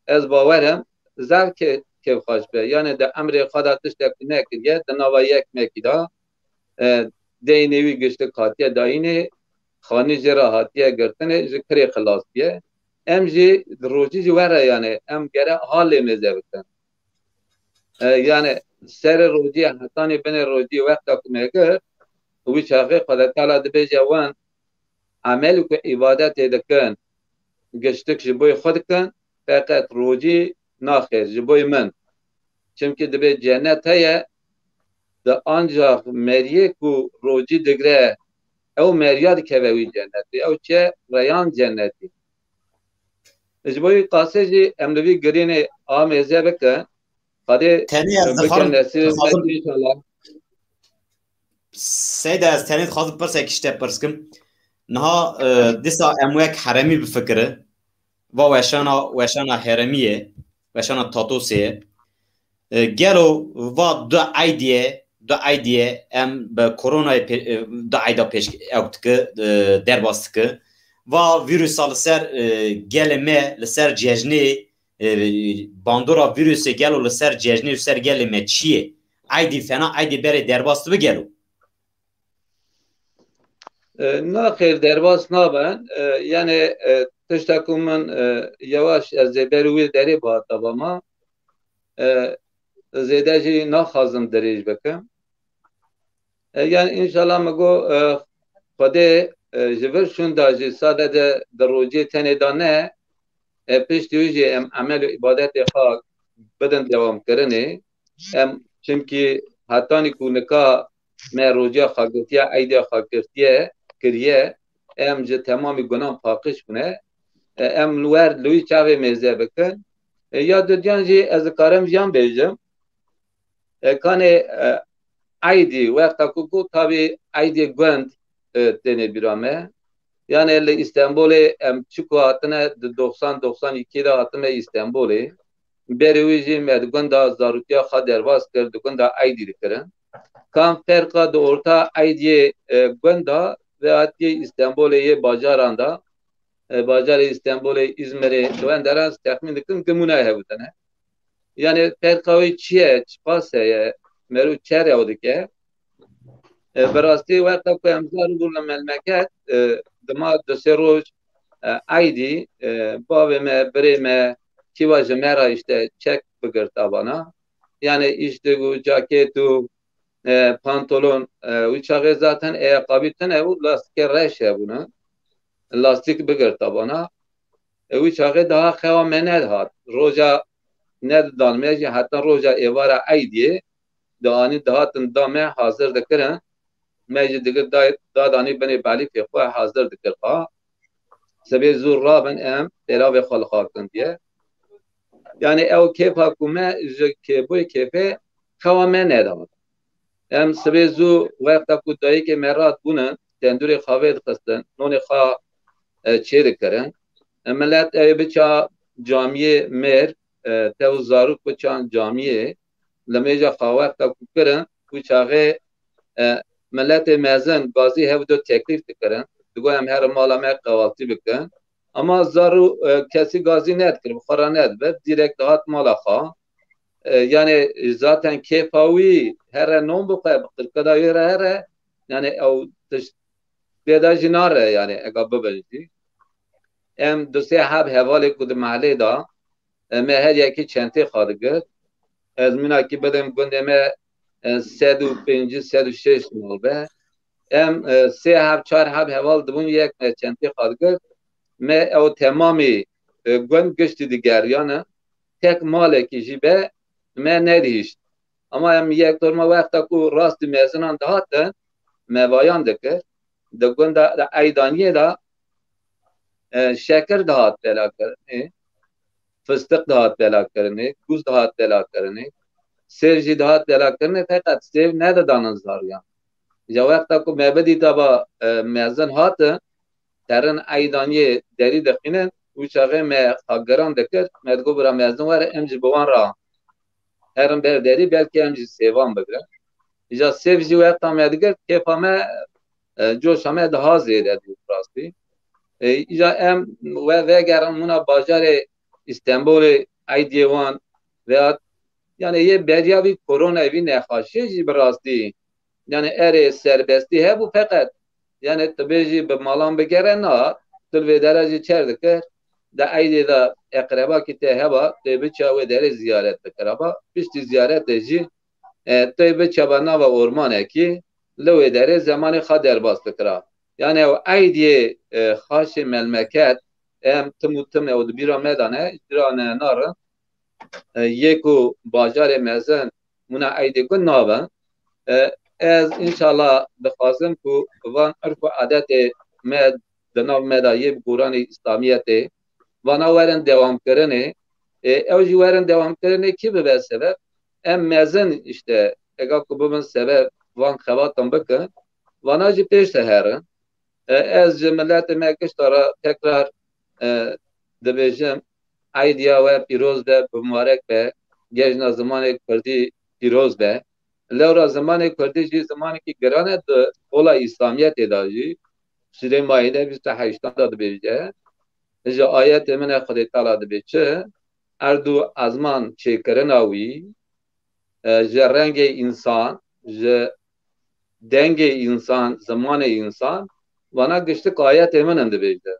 ez bawer im, zaf kê-, kêfxweş be. Yani di emrê xwe de tiştek nekiriye, di nava yek mekî de, e, deynê wî giştik hatiye dayînê, xanî jê re hatiye girtinê, ji kirê xilas biye. Em jî di rojî jî were, yani em gere halê mêze bikin. E, yani serê rojiyê hetanî binê rojiyê wexta ku me girt, wî çaxê Xwedê Teala dibêje wan, emel ku îbadetê dikin, giştik ji bo xwe dikin, feqet rocî naxêr, ji bo min. Çimkî dibê cennet heye, di ancaq meriyê ku rocî digre, ew meriya dikeve wî cennetê. Ew çi ye? Reyan cennetê. Ji bo wî qasê jî em li vî girînê amêze bikin. Xwedê Tenê ez bike dixwazim, nesîbê me dixwazim, înşallah. Seyda, ez tenê dixwazim pirsekî ji te pirs kim. Niha, e, dîsa em wek heremî bifikire. Va weşana, weşana heremî ye, weşana Tatosê ye. E, gelo va du eydî ye, du eydî ye em bi koronayê pê-, e, du eyda pêş ew dike, e, derbas dike. Va vîrusa li ser, e, gelê me, li ser cejnê, e, bandora vîrusê gelo li ser cejnê û ser gelê me çi ye? Eydî fena, eydî berê derbas dibe gelo? E, naxêr, derbas nabin. E, yani, e, tişta ku min, e, yewaş ez ê ber wî derê bihata ba ma. E, zêde jî naxwazim dirêj bikim. E, yani înşallah min got, e, Xwedê, e, ji vir şûnda jî sadece di rojê tenê de ne, e, piştî wî jî em emel û îbadetê xwe bidin dewamkirinê. Em, çimkî hetanî ku nika me rojiya xwe girtiye, eydiya xwe girtiye, kiriye, em ji temamî gunan paqij bûne. E, em li wer li wî çavê mêze bikin. E, ya dudiyan jî ez dikarim jiyan bêjim. E, kanê, e, eydî, wexta ku got, tabî eydê gund, e, tênê bîra me. Yani li Îstenbolê em çi ku hatine, di doxsan doxsan ikî de hatime Îstenbolê. Berê wî jî me di gunda zarotiya xwe derbas kir, di gunda eydî dikirin. Kam ferqa di orta eydiyê, e, gunda ve hatiye Îstenbolê yê bajaran da, e, bajarê Îstenbolê, Îzmirê, di wan deran texmîn dikin, gimûna hebûtine. Yani ferqa wî çi ye, çiqas heye, mero çer ew dike? E, bi rastî wexta ku em zar bûn li melmeket, e, dima du sê roj, e, eydî, e, bavê me, birê me, kîva ji me re işte çek bigirta bana. Yani îştig û caket û, e, pantolon, e, wî çaxê zaten eyaqabî tune û lastikê reş hebûne. Lastîk bigirta bana. E, wî çaxê daha xewa me nedihat. Roja nedidan me jî heta roja êvara eydiyê, dianî dihatin da me hazir dikirin. Me jî digir da-, dadanî binê belîfê xwe hazir dikir xwe. Sibê zû rabin em pêlavê xwe li xwe bikin diye. Yani ew kêfa ku me ji kêbûyê kêfê xewa me nedihat. Em sibê zû wexta ku dayikê me rat bûnin, tendûrê xavê dixistin, nonê xwe, e, çê dikirin. E, milet ew ê biça camiyê mêr, e, tev û zarok biçan camiyê, limêja xwe wexta ku kirin, wî çaxê, e, miletê mezin gazî hev do teklîf dikirin. Digo em herin mala me qewaltî bikin. Ama zar û, e, kesî gazî nedikir, bi xwe re nedibe, direkt dihat mala xwe. E, yani zaten kêfa wî here non bixwe, bi qirkada wî re here, yani ew tişt bê de jî nare, yani ega bibin jî. Em du sê heb hevalê ku di mehlê de, e, me her yekî çentê xwe digirt. Ez mînakî bidim gundê me, e, sed û pêncî, sed û şêst mal be. Em, e, sê heb, çar heb heval dibûn, yek me çentê xwe digirt. Me ew temamî, e, gund giştî digeriyane. Tek malekî jî be me nedihişt. Ama em yek dorma wexta ku rastî mezinan dihatin, me vayan dikir. Di gunda, di Eydaniyê de, e, şekir dihat belakirinê, fistiq dihat belakirinê, kûz dihat belakirinê, sêv jî dihat belakirinê, feqet sêv nedidanin zariyan. Ji wexta ku me bidîta ba, e, mezin hatin, terin Eydaniyê derî dixînin, wî çaxê me xwe giran dikir, me digot bira mezin were, em jî bi wan re herin ber derî, belkî em jî sêvan bigirin. Îja sêv jî wexta me digirt, kêfa me, e, coşa me daha zêde bû rastî. E, îja em we vegerin mûna bajarê Îstenbolê, eydiyê wan veya, yani yê beriya vî korona, vî nexweşiyê jî bi rastî, yani erê serbestî hebû, feqet yani tu bêjî bi malan bigere, na, tu li vê dere jî çer dikir, di eydê de eqrebakî te heba, tu yê biça wê derê ziyaret bikira. Ba, piştî ziyaretê jî, e, tu yê biça ba nava ormanekî, li wê derê zemanê xwe derbas dikira. Yani ew eydiyê, e, xaşê melmeket, em tim û tim ew di bîra me de ne, ji bîra ne narin. E, yê ku bajarê mezin mûna eydê ku nabin. E, ez înşallah dixwazim ku van irf û adetê me di nav me de yê bi goranê Îslamiyetê, vana werin dewamkirinê. E, ew jî werin dewamkirinê kî bibe sebeb? Em mezin işte, ega ku bibin sebeb van xebatan bikin, vana jî pêş de herin. E, ez ji miletê me gişta re tekrar, e, dibêjim, eydiya we pîroz be, bi mubarek be, cejna zimanê kurdî pîroz be. Lewra zimanê kurdî jî zimanekî giran e di ola Îslamiyetê de jî. Sûrê Maîde bîst û heştan de dibêje, ji ayetê min e Xwedê Teala dibê çi? Erd û ezman çêkirina wî, e, ji rengê însan, ji dengê însan, zimanê însan, vana giştik ayetê min in dibêje.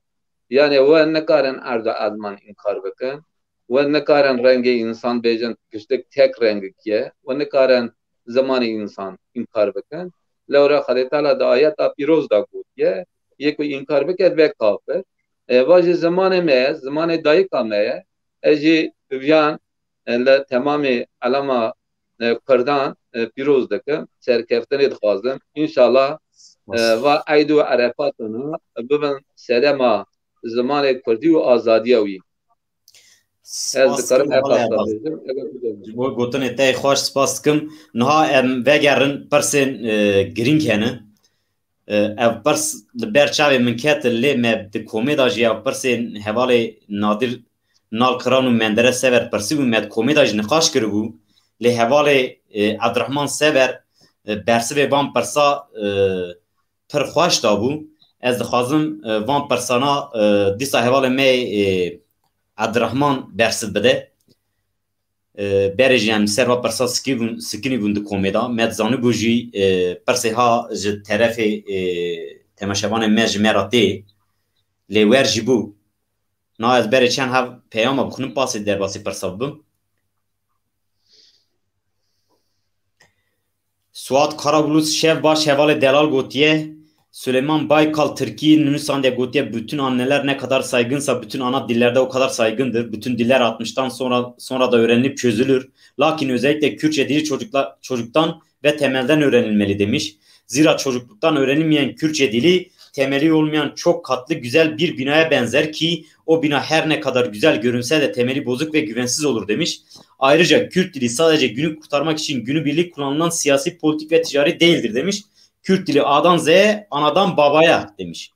Yani we nikarin erd û ezman înkar bikin, we nikarin rengê însan bêjin giştik tek rengik ye, we nikarin zimanê însan înkar bikin. Lewra Xwedê Teala di ayeta pîroz de gotiye, yê ku înkar bike dibe kafir. E, va jî zimanê me ye, zimanê dayika me ye. Ez jî viyan, e, li temamê elama, e, Kurdan, e, pîroz dikim. Serkeftinê dixwazim. Înşallah, e, va eyd û erefatana bibin sedema zimanê kurdî û azadiya wî. Ez dikarim Erbas bêjim, eger tu dibêjî. Ji bo gotinê te yê xweş spas dikim. Niha em vegerin pirsên, e, girîng hene. E, ev pirs li ber çavê min ketin, lê me di komê de jî ev pirsên hevalê Nadir Nalkiran û Menderes Sever pirsîbû, me di komê de jî niqaş kiribû. Lê hevalê, e, Abdurrahman Sever, e, bersivê van pirsa, e, pir xweş dabû. Ez dixwazim, e, van pirsana, e, dîsa hevalê me, e, Abdurrahman bersiv bide. E, berê jî em li ser va pirsa sikî bûn, sikinî bûn di komê de. Me dizanibû jî, e, pirsê ha ji terefê, e, temaşevanê me ji me re tê. Lê wer jî bû. Na ez berê çend hev peyama bixwînim, pasê derbasî pirsa bibim. Suat Karabulus, şev baş hevalê delal gotiye. Süleyman Baykal Tirkî nûsandiye gotiye, bütün anneler ne kadar saygınsa bütün ana dillerde o kadar saygındır. Bütün diller altmıştan sonra, sonra da öğrenilip çözülür. Lakin özellikle Kürtçe dili çocukla-, çocuktan ve temelden öğrenilmeli demiş. Zira çocukluktan öğrenilmeyen Kürtçe dili temeli olmayan çok katlı güzel bir binaya benzer ki o bina her ne kadar güzel görünse de temeli bozuk ve güvensiz olur demiş. Ayrıca Kürt dili sadece günü kurtarmak için günübirlik kullanılan siyasi, politik ve ticari değildir demiş. Kürt dili A'dan Z'ye, anadan babaya demiş.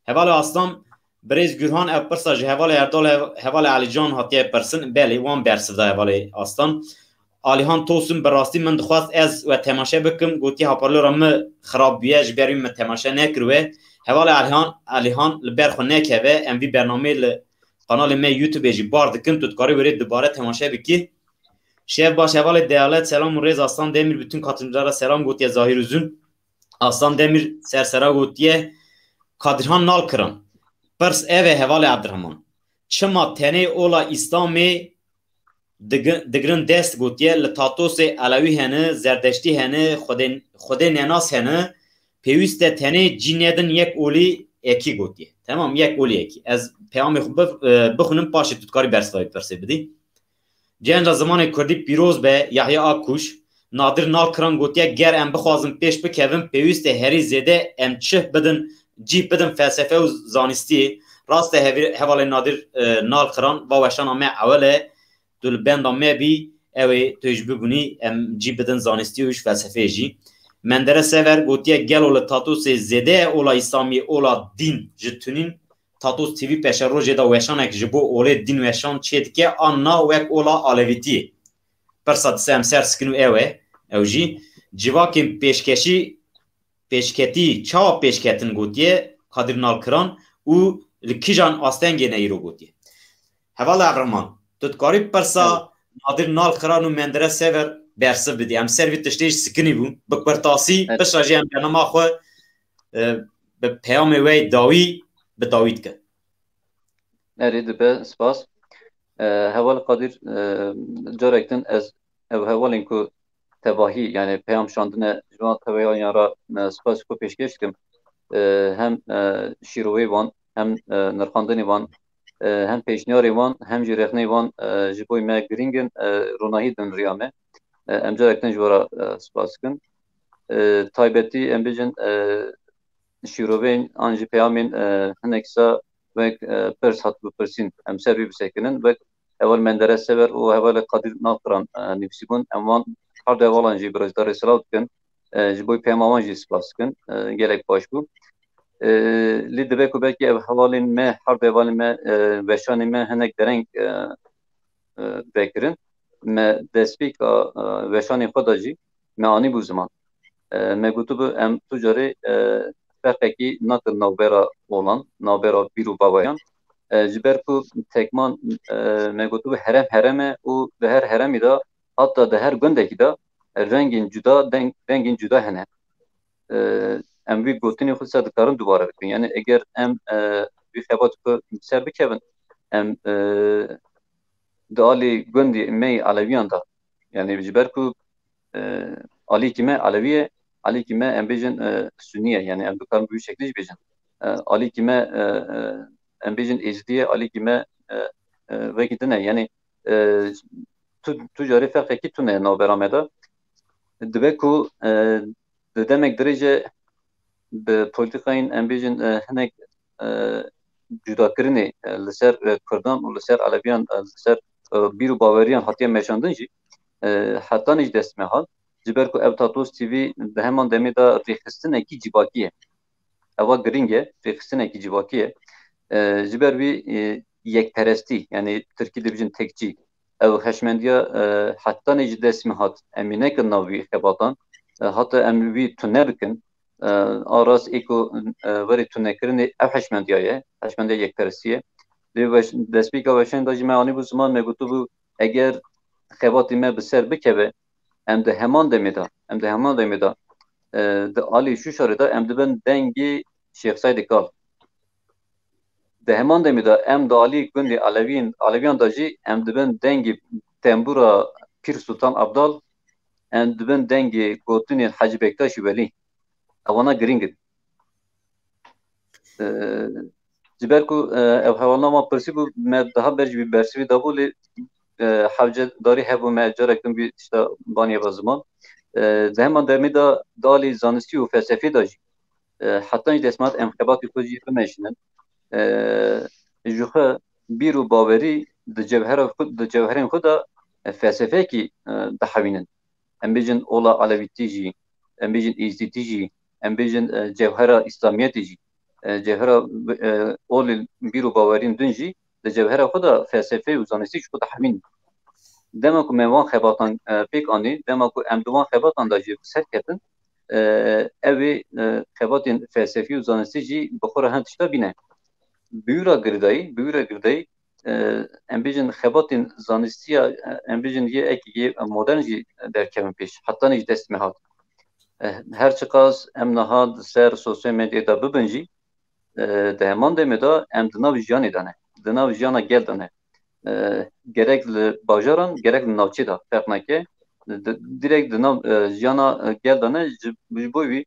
Hevalê Aslan, birêz Gurhan ev pirsa ji hevalê Erdal, hev-, hevalê Alican hatiye pirsin. Belê, wan bersiv da hevalê Aslan. Alihan Tosun, bi rastî min dixwest ez we temaşe bikim. Gotiye haparlora min xirab bûye, ji ber wî min temaşe nekiriwe. Hevalê Alihan, Alihan li ber xwe nekeve. Em vî bernameyê li kanalê me YouTube jî bar dikin. Tu dikarî wêrê dubare temaşe bikî. Şev baş hevalê Deyalet, selam û rêz Aslan Demir, bütün katılımcılara selam gotiye Zahir Uzun. Aslan Demir sersera gotiye Kadirhan Nalkiran. Pirs ev e hevalê Abdurrahman. Çima tenê ola Îslamê dig-, digrin dest gotiye, li Tatosê Elewî hene, Zerdeştî hene, Xwedê, Xwedê nenas hene, pêwîst e tenê cî nedin yek olî ekî gotiye. Temam, yek olî ekî. Ez peyamê xwe bif-, e, bixwînim, paşê tu dikarî bersiva wê pirsê bidî. Genca zimanê kurdî pîroz be, Yahya Akkuş. Nadir Nalkiran gotiye, ger em bixwazin pêş bikevin, pêwîst e herî zêde em çi bidin, cî bidin felsefe û zanistiyê. Rast e, hevî-, hevalê Nadir, e, Nalkiran, va weşana me ewil e, tu li benda me bî, ew ê tu ji bibûnî, em cî bidin zanistiyê û ji felsefeyê jî. Mendere Sever gotiye, gelo li Tatosê zêde ye ola Îslamiyê, ola dîn ji tunîn? Tatos T V peşerojê de weşanek ji bo olê dîn weşan çêdike an na wek ola alevîtiyê? Pirsa dise em ser sikin û ew e, ew jî civakên pêşkeşî, pêşketî çawa pêşketin gotiye Kadir Nalkiran û li kîjan astengê ne îro gotiye? Hevala Evreman, tu dikarî pirsa Evet. Nadir Nalkiran û Mendere Sever bersiv bidî? Em ser vî tiştê jî sikinî bûn. Bi kurtasî, Evet. pişta jî em bernama xwe, e, bi peyamê we yê dawî bi dawî dikin. Erê, dibe, spas. E, heval Kadir, e, carek din ez ev hevalên ku tevahî, yani peyam şandine ji van tevahî yan ra, e, spas ku pêşkêş dikim. E, hem, e, şîrovê van, hem, e, nirxandinê van, e, hem pêşniyarê van, hem jî rexneyê van, e, ji bo me girîng in, e, ronahî din riya me. E, em carek din ji we ra, e, spas dikin. E, taybetî em bêjin, e, şîrovên an jî peyamên, e, hinek sa wek, e, pirs hat bipirsîn, em ser vî bisekinin, wek heval Mendere Sever û hevalê Kadir Nalkiran, e, nivîsîbûn. Em wan her du hevalan jî bi rêzdarê silav dikin. E, ji bo peyama wan jî spas dikin. E, gelek baş bû. E, lê dibe ku belkî ev hevalên me, her du hevalên me, e, weşanê me hinek dereng, e, e, vekirin. Me destpêka, e, weşanê xwe de jî me anîbû ziman. E, me gotibû em tu carê, e, ferqekî nakin navbera olan, navbera bîr û baweriyan. E, ji ber ku tekman, e, me gotibû herem herem e û di her heremî de, hatta di her gundekî de rengên cuda, deng-, dengên cuda hene. E, em vî gotinê xwe ser dikarin dubare bikin. Yani eger em, e, vî xebatê xwe ser bikevin, em, e, di alî gundê me yê Elewiyan de, yani ji ber ku, e, alîkî me Elewî ye, alîkî me em bêjin, e, Sunî ye, yani em dikarin bi wî şeklî jî bêjin. E, alîkî me, e, e, em bêjin Êzidî ye, alîkî me, e, e, wekî din e. Yani, e, tu, tu carê ferqekî tune navbera me de. Dibe ku, e, di demek dirêj e bi polîtîkayên, em bêjin, e, hinek, e, cudakirinê, e, li ser, e, Kurdan û li ser Elewiyan, e, li ser, e, bîr û baweriyan hatiye meşandin jî, e, hetanî ji dest me hat. Ji ber ku ev Tatos T V di heman demê de rêxistinekî civakî ye. Ewa girîng e, rêxistinekî civakî ye. E, ji ber vî, e, yekperestî, yani tirkî dibêjin tekçî, ew hişmendiya, e, hetanî ji dest me hat. Em ê nekin nav vî xebatan. E, hata em vî tune bikin, e, a rast ê ku, e, werê tunekirinê ev hişmendiya ye, hişmendiya yekperestî ye. Lê weş-, destpêka weşanê de jî me anîbû ziman, me gotibû, eger xebatê me bi ser bikeve, em di heman demê de, em di heman demê de, e, di alî Şûşarê de em dibin dengê Şêx Seydê Kal. Di heman demê de em di alî gundê Elewiyên, Elewiyan de jî em dibin dengê tembûra Pîr Sultan Abdal, em dibin dengê gotinên Hecî Bektaşî Welî. Ewana girîng in. E, ji ber ku, e, ev hevalna wan pirsî bû, me daha ber jî vî bersivî dabû, lê, e, hewce darî hebû me carek din vî tişta banî ve ziman. E, di heman demê de di alî zanistî û felsefê de jî, e, hetan jî dest me hat em xebatê xwe jî bimeşînin. E, ji xwe bîr û bawerî di cewhera xwe, di cewherên xwe de, e, felsefeyekî, e, dihewînin. Em bêjin ola Elewîtî jî, em bêjin Êzdîtî jî, em bêjin, e, cewhera Îslamiyetê jî, e, cewhera, e, olê bîr û baweriyên din jî di cewhera xwe de felsefeyê û zanistî ji xwe dihewînin. Dema ku me van xebatan, e, pêk anî, dema ku em di wan xebatan de jî bi ser ketin, e, ew ê, e, xebatên felsefî û zanistî jî bi xwe re hin tişta bîne. Bi wî re girêdayî, bi wî re girêdayî, e, em bêjin xebatên zanistî ya, e, em bêjin yê eke yê modern jî derkevin pêş. Hetanî ji dest me hat. E, her çiqas em niha di ser sosyal medyayê de bibin jî, e, di heman demê de em di nav jiyanê de ne. Di nav jiyana gel de ne. E, gerek li bajaran, gerek li navçê de ferq nake. Di, direkt di nav, e, jiyana, e, gel de ne. Ji, ji bo wî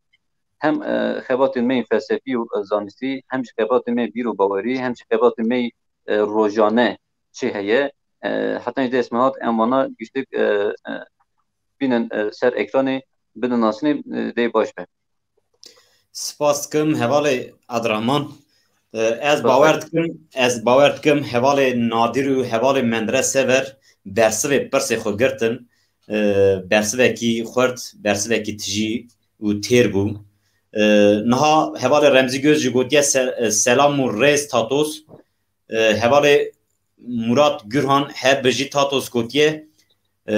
hem, e, xebatên me yên felsefî û, e, zanistî, hem jî xebatên me bîr û bawerî, hem jî xebatên me, e, rojane çi heye, e, heta ji dest me hat em vana giştik, e, e, bînin, e, ser ekranê, bidin nasînê, e, dê baş be. Spas dikim hevalê Adraman. E, ez Spas bawer dikim. Dikim, ez bawer dikim hevalê Nadir û hevalê Mendire Sever bersivê pirsê xwe girtin. E, bersivekî xurt, bersivekî tijî û têr bû. E, niha hevalê Remzî Göz jî gotiye se-, e, selam û rêz Tatos. E, hevalê Murat Gürhan he bijî Tatos gotiye. E,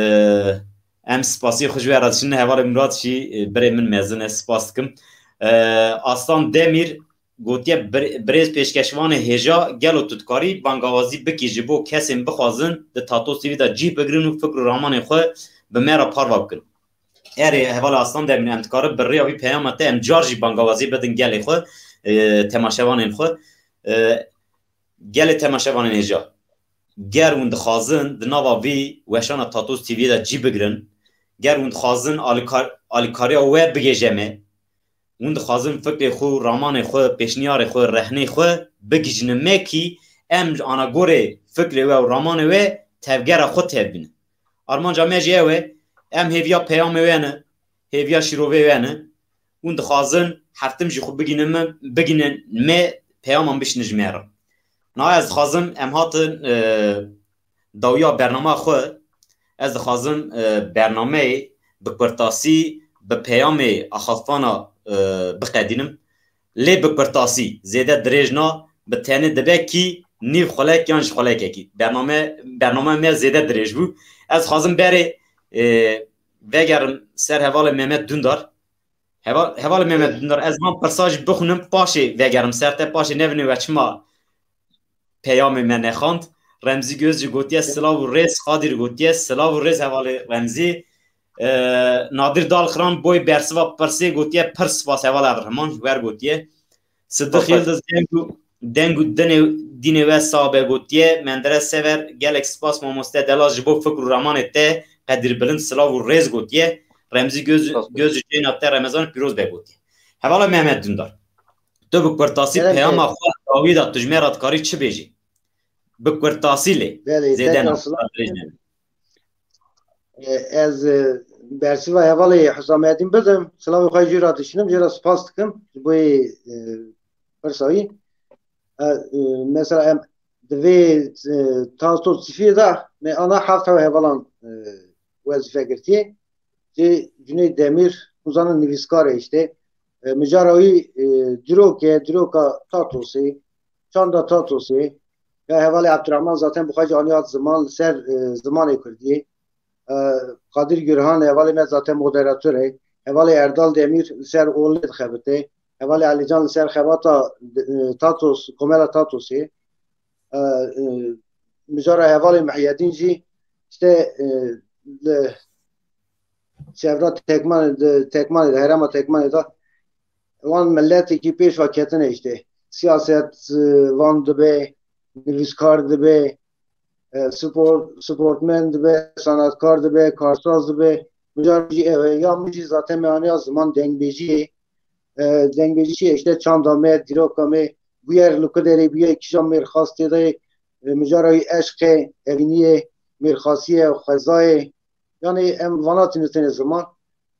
em spasiyê xwe ji we re dişin. Hevalê Murat jî, e, birê min mezin e, spas dikim. E, Aslan Demîr gotiye, bir-, birêz pêşkeşvanê hêja, gelo tu dikarî bangawazî bikî ji bo kesên bixwazin di Tatos T V de cih bigirin û fikr û ramanên xwe bi me re parva bikin? Erê, hevala Aslan Demîr, em dikarin bi rêya vî peyama te em car jî bangawazî bidin gelê xwe, e, temaşevanên xwe. E, gelê temaşevanên hêja, ger hûn dixwazin di nava vî weşana Tatos T V de cî bigirin, ger hûn dixwazin alîkar-, alîkariya we bigêje me, hûn dixwazin fikrê xwe, ramanê xwe, pêşniyarê xwe, rehnê xwe bigihîjin me kî em ji anagorê fikrê we û ramanê we tevgera xwe tevbînin. Armanca me jî ew e, em hêviya peyamê we ne, hêviya şîrovê we ne. Hûn dixwazin her tim jî xwe bigînin me, bigînin me, peyaman bişînin ji me re. Niha ez dixwazim, em hatin, e, dawiya bernama xwe, ez dixwazim, e, bernameyê bi kurtasî, bi peyamê axafana, e, biqedînim. Lê bi kurtasî, zêde dirêj na, bi tenê dibe kî nîv xulek yan ji xulekekî. Bername, bername me zêde dirêj bû. Ez dixwazim berê, e, vegerim ser hevalê Mehmet Dündar. Heval-, hevalê Mehmet Dündar, ez van pirsa jî bixwînim, paşê vegerim ser te, paşê nevinê we çima peyamê me nexand. Remzî Göz jî gotiye silav û rêz, Qadir gotiye silav û rêz hevalê Remzî. E, Nadir Dalxiran boy bersiva pirsê gotiye pir spas heval Evreman ji wer gotiye. Sidiq Yildiz deng û, deng û dinê, dînê we sabe gotiye. Mendere Sever, gelek spas mamoste delal ji bo fikr û ramanê te, Qedir Bilind silav û rêz gotiye. Remzî Göz, Göz û Ceyna te Remezan pîroz be gotiye. Hevala Mehmet Dündar. Tu bi kurtasî peyama xwe dawî de tu ji me re dikarî çi bêjî? Bi kurtasî lê. Belê, zêde tekrar ne, silav. Dirêj ne. E, ez, e, bersiva hevalê Hüsamettin bidim. Silavê xwe jê re dişinim, jê re spas dikim. Ji bo yê, e, pirsa wî. E, e, mesela em di vê, e, Tasto Sifiyê de me ana heft hev hevalan, e, wezîfe girtiye. Cê Cüneyt Demîr, uzanin nivîskar e işte. E, mijara wî, e, dîrok e, dîroka Tatosê, çanda Tatosê. Ya hevalê Abdurrahman zaten bi xwe jî aniya ziman li ser, e, zimanê Kurdiyê. E, Kadir Gürhan, hevalê me zaten moderator e. Hevalê Erdal Demîr li ser olê dixebite. Hevalê Alican li ser xebata, e, Tatos, Komela Tatosê. E, e, mijara hevalê Mihyedîn jî işte, e, li çevra Tekmanê de, Tekmanê de, herêma Tekmanê de wan miletekî pêş ve ketine işte. Siyaset, e, van dibe, nivîskar dibe, e, spor-, sportmen dibe, sanatkar dibe, karsaz dibe. Mijar jî ev e. Ya min jî zaten me aniya ziman dengbêjiyê. E, dengbêjî çi ye? İşte çanda me, dîroka me, bûyer li ku derê bûye, kîja mêrxas tê de, e, mijara wî eşq e, evîniyê, mêrxasiyê, xwezayê. Yani em vana tîne tenê ziman.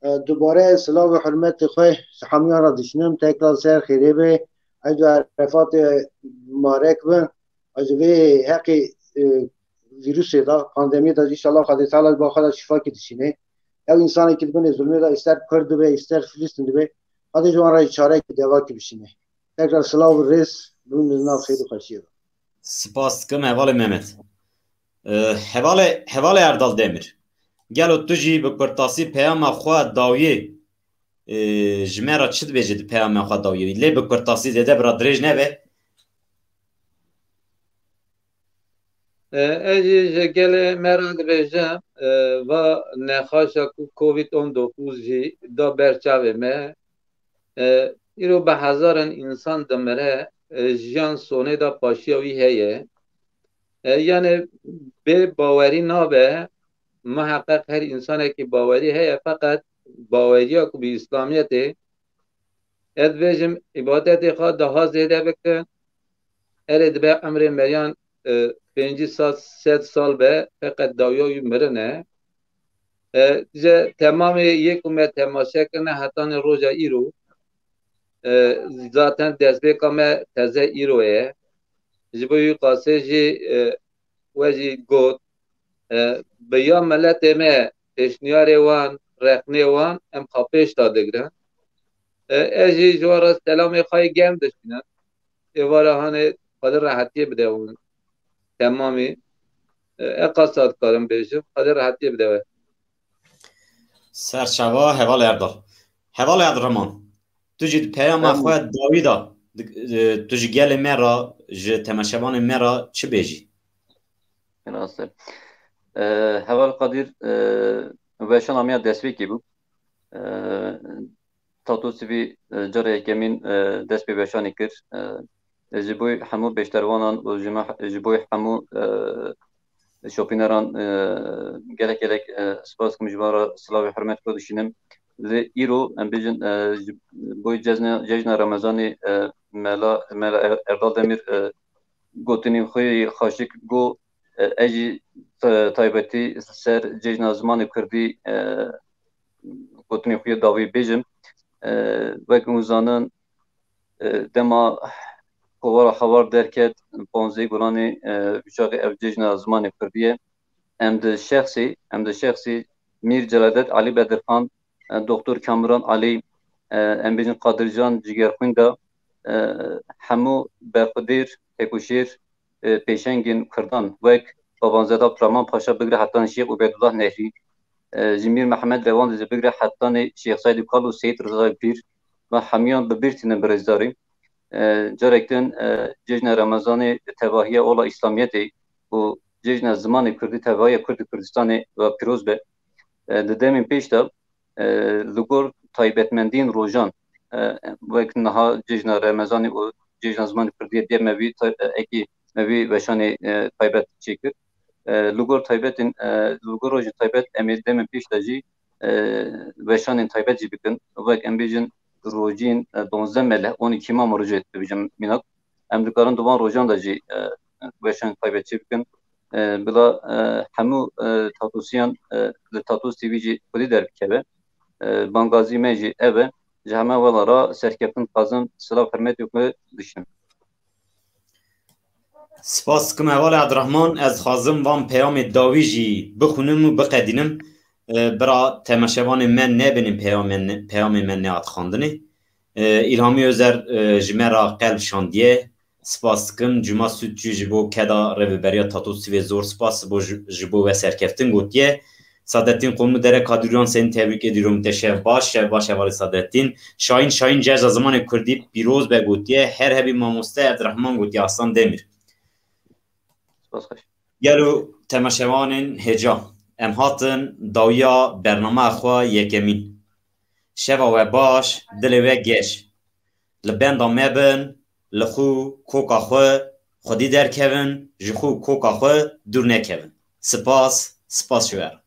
E, dubare silav û hurmetê xwe ji hemiyan re dişinim. Tekrar ser xêrê be. Eyd û Erefatê mubarek be. Ji vê heqê, e, vîrusê de, pandemiyê de, înşallah Xwedê Teala ji bo xwe de şîfakî dişîne. Ew însanekî di binê zulmê de, ister Kurd dibe, ister Filistîn dibe, Xwedê ji wan re çarekî devakî bişîne. Tekrar silav û rêz, bimînin di nav xêr û xweşiyê de. Spas dikim hevalê Mehmet. E, hevalê, hevalê Erdal Demir. Gelo tu jî bi kurtasî peyama xwe dawiyê, e, ji me re çi dibêje di peyama xwe dawiyê? Lê bi kurtasî, zêde bi re dirêj nebe. E, ez jî ji gelê me re dibêjim, e, va nexaşa ku Covid on dokuz jî da ber çavê me. E, îro bi hezaran însan dimire, e, jiyan sonê de paşiya wî heye. E, yani bê bawerî nabe, muheqeq her însanekî bawerî heye, feqet baweriya ku bi Îslamiyetê, ez dibêjim, îbadetê xwe daha zêde bikin. Erê dibe emrê meriyan, e, pêncî sed, sed sal be, feqet dawiya wî mirin e. E, ji temamê yê ku me temaşe kirine hetanê roja îro, e, zaten destpêka me teze îro ye. Ji bo wî qasê jî, e, we jî got, e, bi ya miletê me pêşniyarê wan, rexnê wan em xwe pêş de digrin. E, ez jî ji wan re selamê xwe yê germ dişînim. Êvara hanê Xwedê rehetiyê bide wan temamî. E, eqasa dikarim bêjim, Xwedê rehetiyê bide we. Serçava heval Erdal. Heval Erdal Reman, tu jî di peyama xwe dawî de, e, tu ji gelê me re, ji temaşevanê me re çi bêjî? Rast e. E, heval Qadir, e, weşana me ya destpêkê bû. E, Tato Sivî, e, cara yekemîn, e, dest pê weşanê kir. E, ji bo hemû beşdervanan û ji me, ji bo hemû, e, şopîneran, e, gelek gelek, e, spas dikim, ji wan re silavê hurmet xwe dişînim. Lê îro em bêjin, e, ji bo cejna, cejna Remezanê, e, Mela, Mela Er-, Erdal Demîr, e, gotinên xwe yê xaşik got, e, ez jî ta-, taybetî ser cejna zimanê kurdî, e, gotinên xwe yê dawî bêjim. E, wek hûn zanin, e, dema kovara Hawar derket, panzdehê Gulanê, e, wî çaxê ev cejna zimanê kurdî ye. Em di şexsê, em di şexsê Mîr Celadet Elî Bedirxan, e, Doktor Kamuran Elî, e, em bêjin Qadircan Cigerxwîn de, e, hemû berxwedêr, têkoşêr, e, pêşengên kurdan wek Babanzade Abdurrahman Paşa bigire hetan Şêx Ubeydullah Nehrî, e, ji Mîr Mihemed Rewandê jî bigire hetanê Şêx Seydî Kal û Seyîd Riza Pîr, me hemiyan bi bîr tînin birêzdarî. E, carek din, e, cejna Remezanê tevahiya ola Îslamiyetê û cejna zimanê kurdî tevahiya Kurd û Kurdistanê ve pîroz be. E, di demên pêş de, e, li gor taybetmendiyên rojan, e, wek niha cejna Remezanê û cejna zimanê kurdî diye me vî tay-, e, ekî me vî weşanê, e, taybet çêkir. E, li gor taybetên, e, li gor rojên taybet em ê demên pêş de jî, e, weşanên taybet jî bikin. Wek em bêjin rojên, e, donzdeh mele, on iki Îmam rojê dibêjin mînak. Em dikarin di van rojan de jî, e, weşan taybetçî bikin. E, bila, e, hemû, e, tatosiyan, e, li Tatos T V jî xwedî derbikeve. E, bangazî me jî ev e. Ji heme wela re serkeftin dixwazim, silav hurmetê xwe dişînim. Spas dikim hevalê Abdurrahman. Ez dixwazim van peyamê dawî jî bixwînim û biqedînim. E, bira temaşevanê me nebênin peyamê, peyamê me nehat xwendinê. E, Îlhamî Özer, e, ji me re qelb şandiye. Spas dikim. Cuma Sütçü ji bo keda rêveberiya Tatos T V zor spas ji bo, ji, ji bo we serkeftin gotiye. Sadettin Qomlu Dere Kaduryan Seyîn tebrîk ediyorum te şev baş, şev baş hevalê Sadettin. Şahin Şahin cejna zimanê kurdî pîroz be gotiye. Her hebî mamoste Abdurrahman gotiye Aslan Demir. Spas xweş. Gelo temaşevanên hêja, em hatin dawiya bernameya xwe yekemîn. Şeva we baş, dilê we geş. Li benda me bin, li xwe koka xwe xwedî derkevin, ji xwe koka xwe dûr nekevin. Spas, spas ji we re.